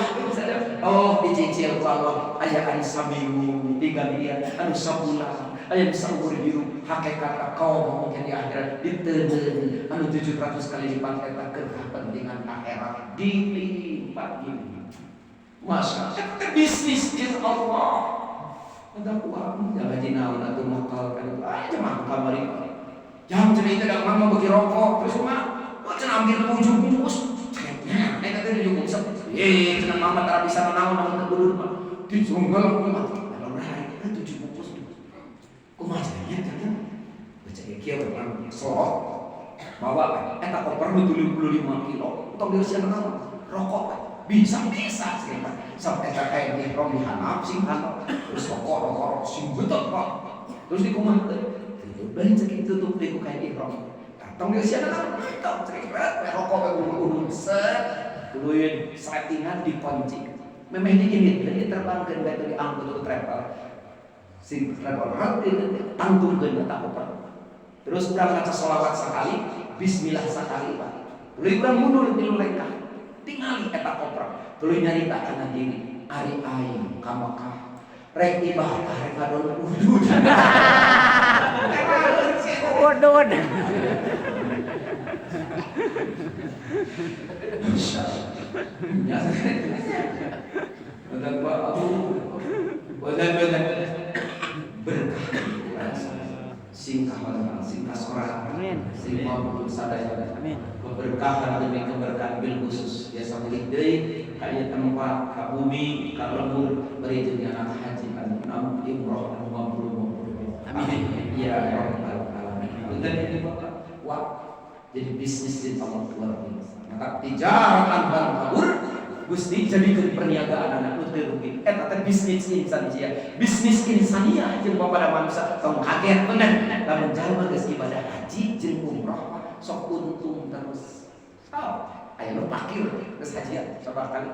oh dicicil ku Allah aya anu saminggu 3 miliar anu sabulan aya nu saumur hirup hakikat kaum mungkin di akhirat diteun anu 700 kali lipat eta keur kepentingan akhirat dilipat gini. Masya Allah, bisnis jeung Allah. Ada uang, jangan haji naon atuh mokal kan itu. Ah, jemaah kamari. Jam cenah itu da mama beuki rokok terus mah wah cenah ambil 7 bungkus. Nya, eta teh 7 bungkus. Eh, cenah mama tara bisa naon naon teu beulun mah. Dijunggal mah. Lalu eta 7 bungkus. Kumaha cenah nya? Baca kieu urang sorot. Bawa eta koper nu 75 kilo. Tong dieusian naon? Rokok. Bisa bisa sih sampai eta kayak ihram di handap sing handap terus rokok rokok rokok sing betot pak terus dikumaha tutup bae cek tutup di ku kain ihram tong dieusian naon tong cek rokok we udun set tuluy settingan dikunci memeh diinit dan diterbangkeun bae diangkut ke travel sing travel rat tangtungkeun eta koper terus urang maca sholawat sekali bismillah sekali pak tuluy urang mundur tilu lengkah tingali eta koper tuluy nyarita kana diri ari aing ka Mekah rek ibadah rek ngadon udud. Udud. Ya. Berkah singkah singkah sorak sing mampu sadaya. Amin. Keberkahan demi keberkahan bil khusus biasa mulih deui ka ieu tempat ka bumi ka lembur beri jeung anak haji anu enam umroh anu mabrur. Amin. Ya rabbal alamin. Punten ini Bapak. Wah, jadi bisnis di Allah luar biasa. Maka tijaratan bal kabur Gusti jadikeun perniagaan anak nu teu rugi. Eta teh bisnis insania. Bisnis insania jeung bapada manusia tong kaget bener. Lamun jalma geus ibadah haji jeung umroh sok untung terus. Oh, aya nu pakir geus hajian sabar kali.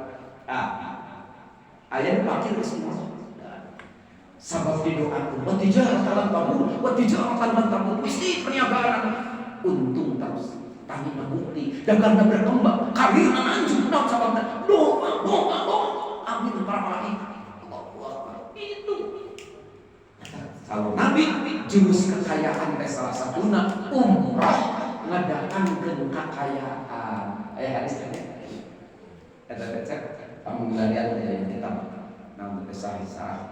Ah. Aya nu pakir geus umroh. Sabab didoakeun wa tijaratan lan tabur, wa tijaratan lan tabur. Gusti perniagaan untung terus. Tangina bukti, dagangna berkembang, karirna lanjut, naon sababna? Doa, doa, doa. Amin para malaikat. Allahu Akbar. Itu. Kalau Nabi jurus kekayaan teh salah satuna umroh ngadatangkeun kekayaan. Aya hadis teh. Eta teh cek amun larian teh kitab. Namun teh sahih sahih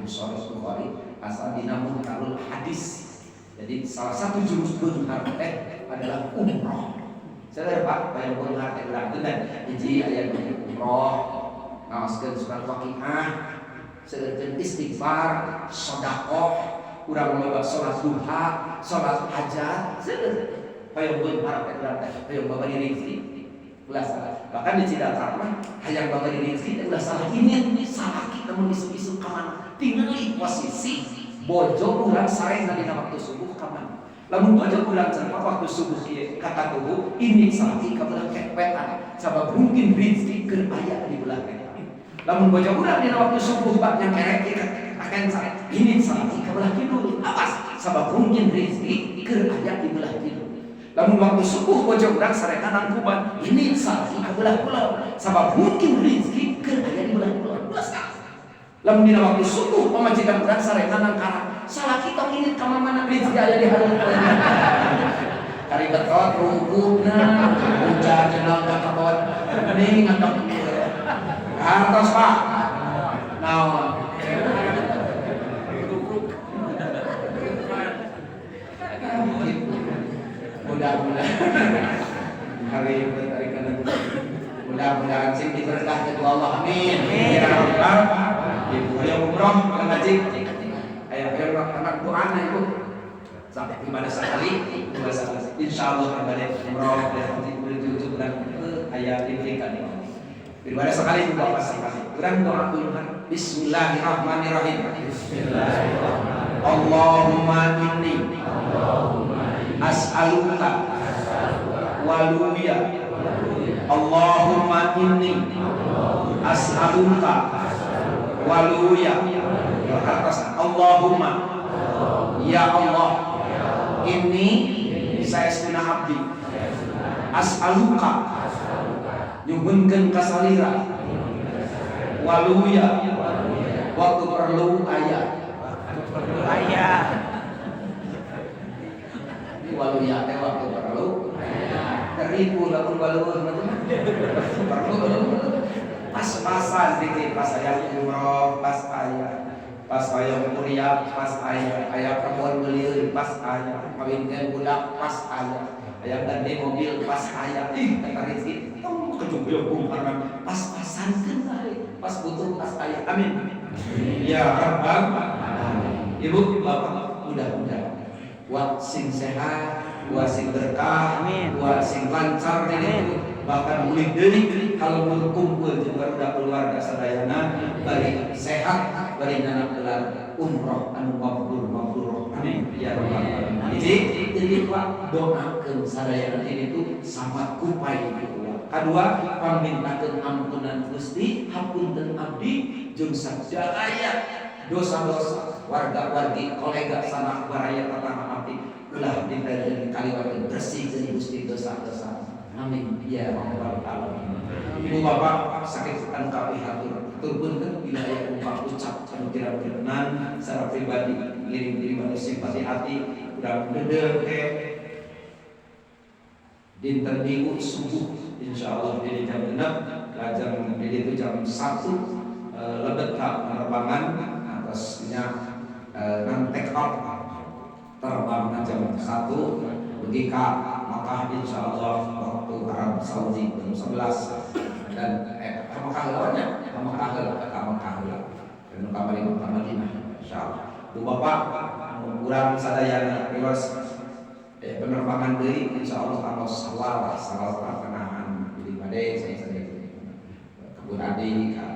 Sahih Bukhari asal dina munkarul hadis. Jadi salah satu jurus beunghar teh adalah umroh. Sadar Pak, bayang beunghar teh urang bener. Hiji aya nu umroh, ngaoskeun surat Waqiah, seueurkeun istighfar, sedekah, urang loba salat duha, salat hajat, seueur. Hayang beunghar teh urang teh, hayang babari rezeki. Ulah salah. Bahkan di Cidakar mah hayang babari rezeki teh ulah salah ini salaki lamun isuk-isuk ka mana. Tingali posisi bojo urang sareng dina waktu subuh ka mana. Lamun bojo urang cenah waktu subuh kieu kata tubuh ini salaki ka belah wetan sabab mungkin rezeki keur aya di belah wetan. Lamun bojo urang dina waktu subuh bak nyangkerek ieu akan sare ini salaki ka belah kidul. Awas sabab mungkin rezeki keur aya di belah kidul. Lamun waktu subuh bojo urang sarena nangkuban ini salaki ka belah kulon sabab mungkin rezeki keur aya di belah kulon. Dua sekali. Lamun dina waktu subuh pamajikan urang sarena nangkara Salaki tong indit ka mana rezeki aya di hareupeun. Kari betot rungkupna, hujan naon ka kebon. Ning ngantok. Hartos Pak. Naon? Mudah-mudahan hari tarikan mudah-mudahan sing diberkah ku Allah. Amin. Ya rabbal ibu ayo umroh ngaji. Ayo ayo anak doana ibu. Sampai ibadah sekali, dua sekali. Insyaallah ibadah umroh haji tujuh bulan aya diberikan. Ibadah sekali juga pas sekali. Urang doa dulu. Bismillahirrahmanirrahim. Bismillahirrahmanirrahim. Allahumma inni as'aluka waluya. Allahumma inni as'aluka waluya. Atas Allahumma ya Allah, ini saya suna abdi as'aluka nyuhunkeun kasalira waluya waktu perlu aya, perlu aya. Ini waluya teh waktu perlu aya. Teripu lamun waluh mah perlu pas-pasan dikit pas aya umroh, pas aya, pas aya kuliah, pas aya, aya perempuan belieur, pas aya, kawinkeun budak, pas aya, aya ganti mobil, pas aya. Ih, kata rezeki tong kejung-jung karena pas-pasan kan bae, pas butuh pas aya. Amin. Ya rabbal alamin. Ibu, bapak, mudah-mudahan buat sing sehat, buat sing berkah, buat sing lancar ini, bahkan mulih deui kalau berkumpul jeung barudak keluarga sadayana bari sehat, bari nyanak gelar umroh anu mabrur mabrur. Amin ya rabbal alamin. Jadi Pak doakeun sadayana ini tuh sama kupai itu. Kadua pamintakeun ampunan Gusti, hapunten abdi jeung sadaya dosa-dosa warga-wargi, kolega, sanak baraya tetangga abdi ulah diberi kaliwat bersih dari Gusti dosa-dosa. Amin ya rabbal alamin. Ibu bapak sakit anu kapihatur hatur punten bila aya ungkap ucap anu kirang berkenan secara pribadi ngiring diri manusia simpati hati urang dedeh ke dinten Minggu subuh insyaallah di jam 6 lajeng di itu jam 1 lebet ka penerbangan atasnya nan take off terbang jam 1 pergi ke Makkah insyaallah waktu Arab Saudi jam 11 dan ke Makkah lawannya ke Makkah heula ke Makkah heula dan kembali ke Madinah insyaallah. Bu bapak urang sadayana riwas penerbangan deui insyaallah tanggal Sawal Sawal pertengahan jadi bade saya sadaya kebun adi ka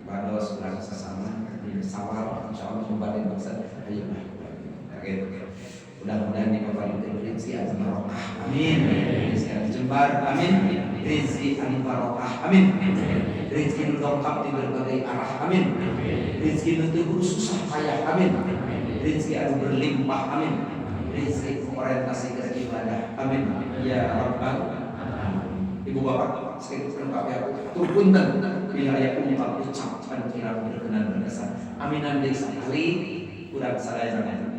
Bados urang sasama di Sawal insyaallah bade bangsa ayo gitu. Mudah-mudahan diberikan rezeki anu barokah. Amin. Rezeki anu jembar. Amin. Rezeki anu barokah. Amin. Rezeki nu lengkap di berbagai arah. Amin. Rezeki nu teu susah payah. Amin. Rezeki anu berlimpah. Amin. Rezeki orientasi ke ibadah. Amin. Ya rabbal alamin. Ibu bapak sekitu lengkap ya. Tur punten bila aya ungkap ucap anu kirang berkenan berkesan. Aminan deui sakali urang sadayana.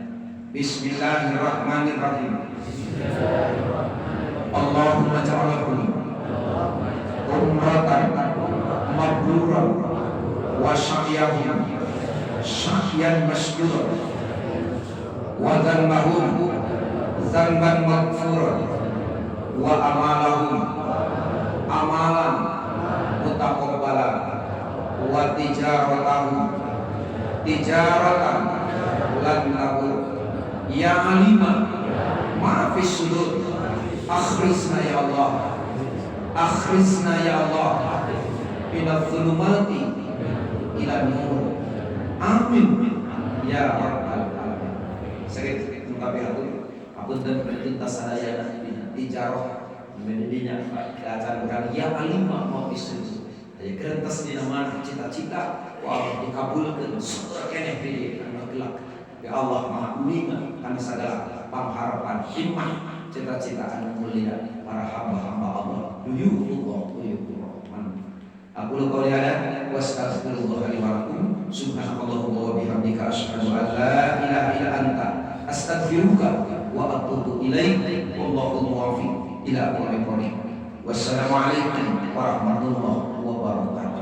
Bismillahirrahmanirrahim. Allahumma ja'alhu umratan mabruran wa sya'yahum sya'yan masduran wa dhanbahum dzanban maghfuran wa amalahum amalan mutaqabbalan wa tijaratahum tijaratan lan tabur. Ya alima ma fis sudur akhrisna ya Allah, akhrisna ya Allah minadh dhulumati ila nur. Amin ya rabbal alamin. Sakit nu kabeh hatur hapunten perintah sadayana dijaroh mendinya acan urang ya alima ma fis sudur. Aya kerentes dina mana cita-cita wah dikabulkeun syukur keneh di anu gelak. Ya Allah Maha Uninga karena segala pengharapan himmah cita-cita anu mulia para hamba-hamba Allah. Duyuhullah duyuhurrahman. Aqulu qouli hadza wa astaghfirullah li wa lakum. Subhanakallahumma wa bihamdika asyhadu an la ilaha illa anta astaghfiruka wa atubu ilaik. Wallahul muwaffiq ila aqwamit thoriq. Wassalamualaikum warahmatullahi wabarakatuh.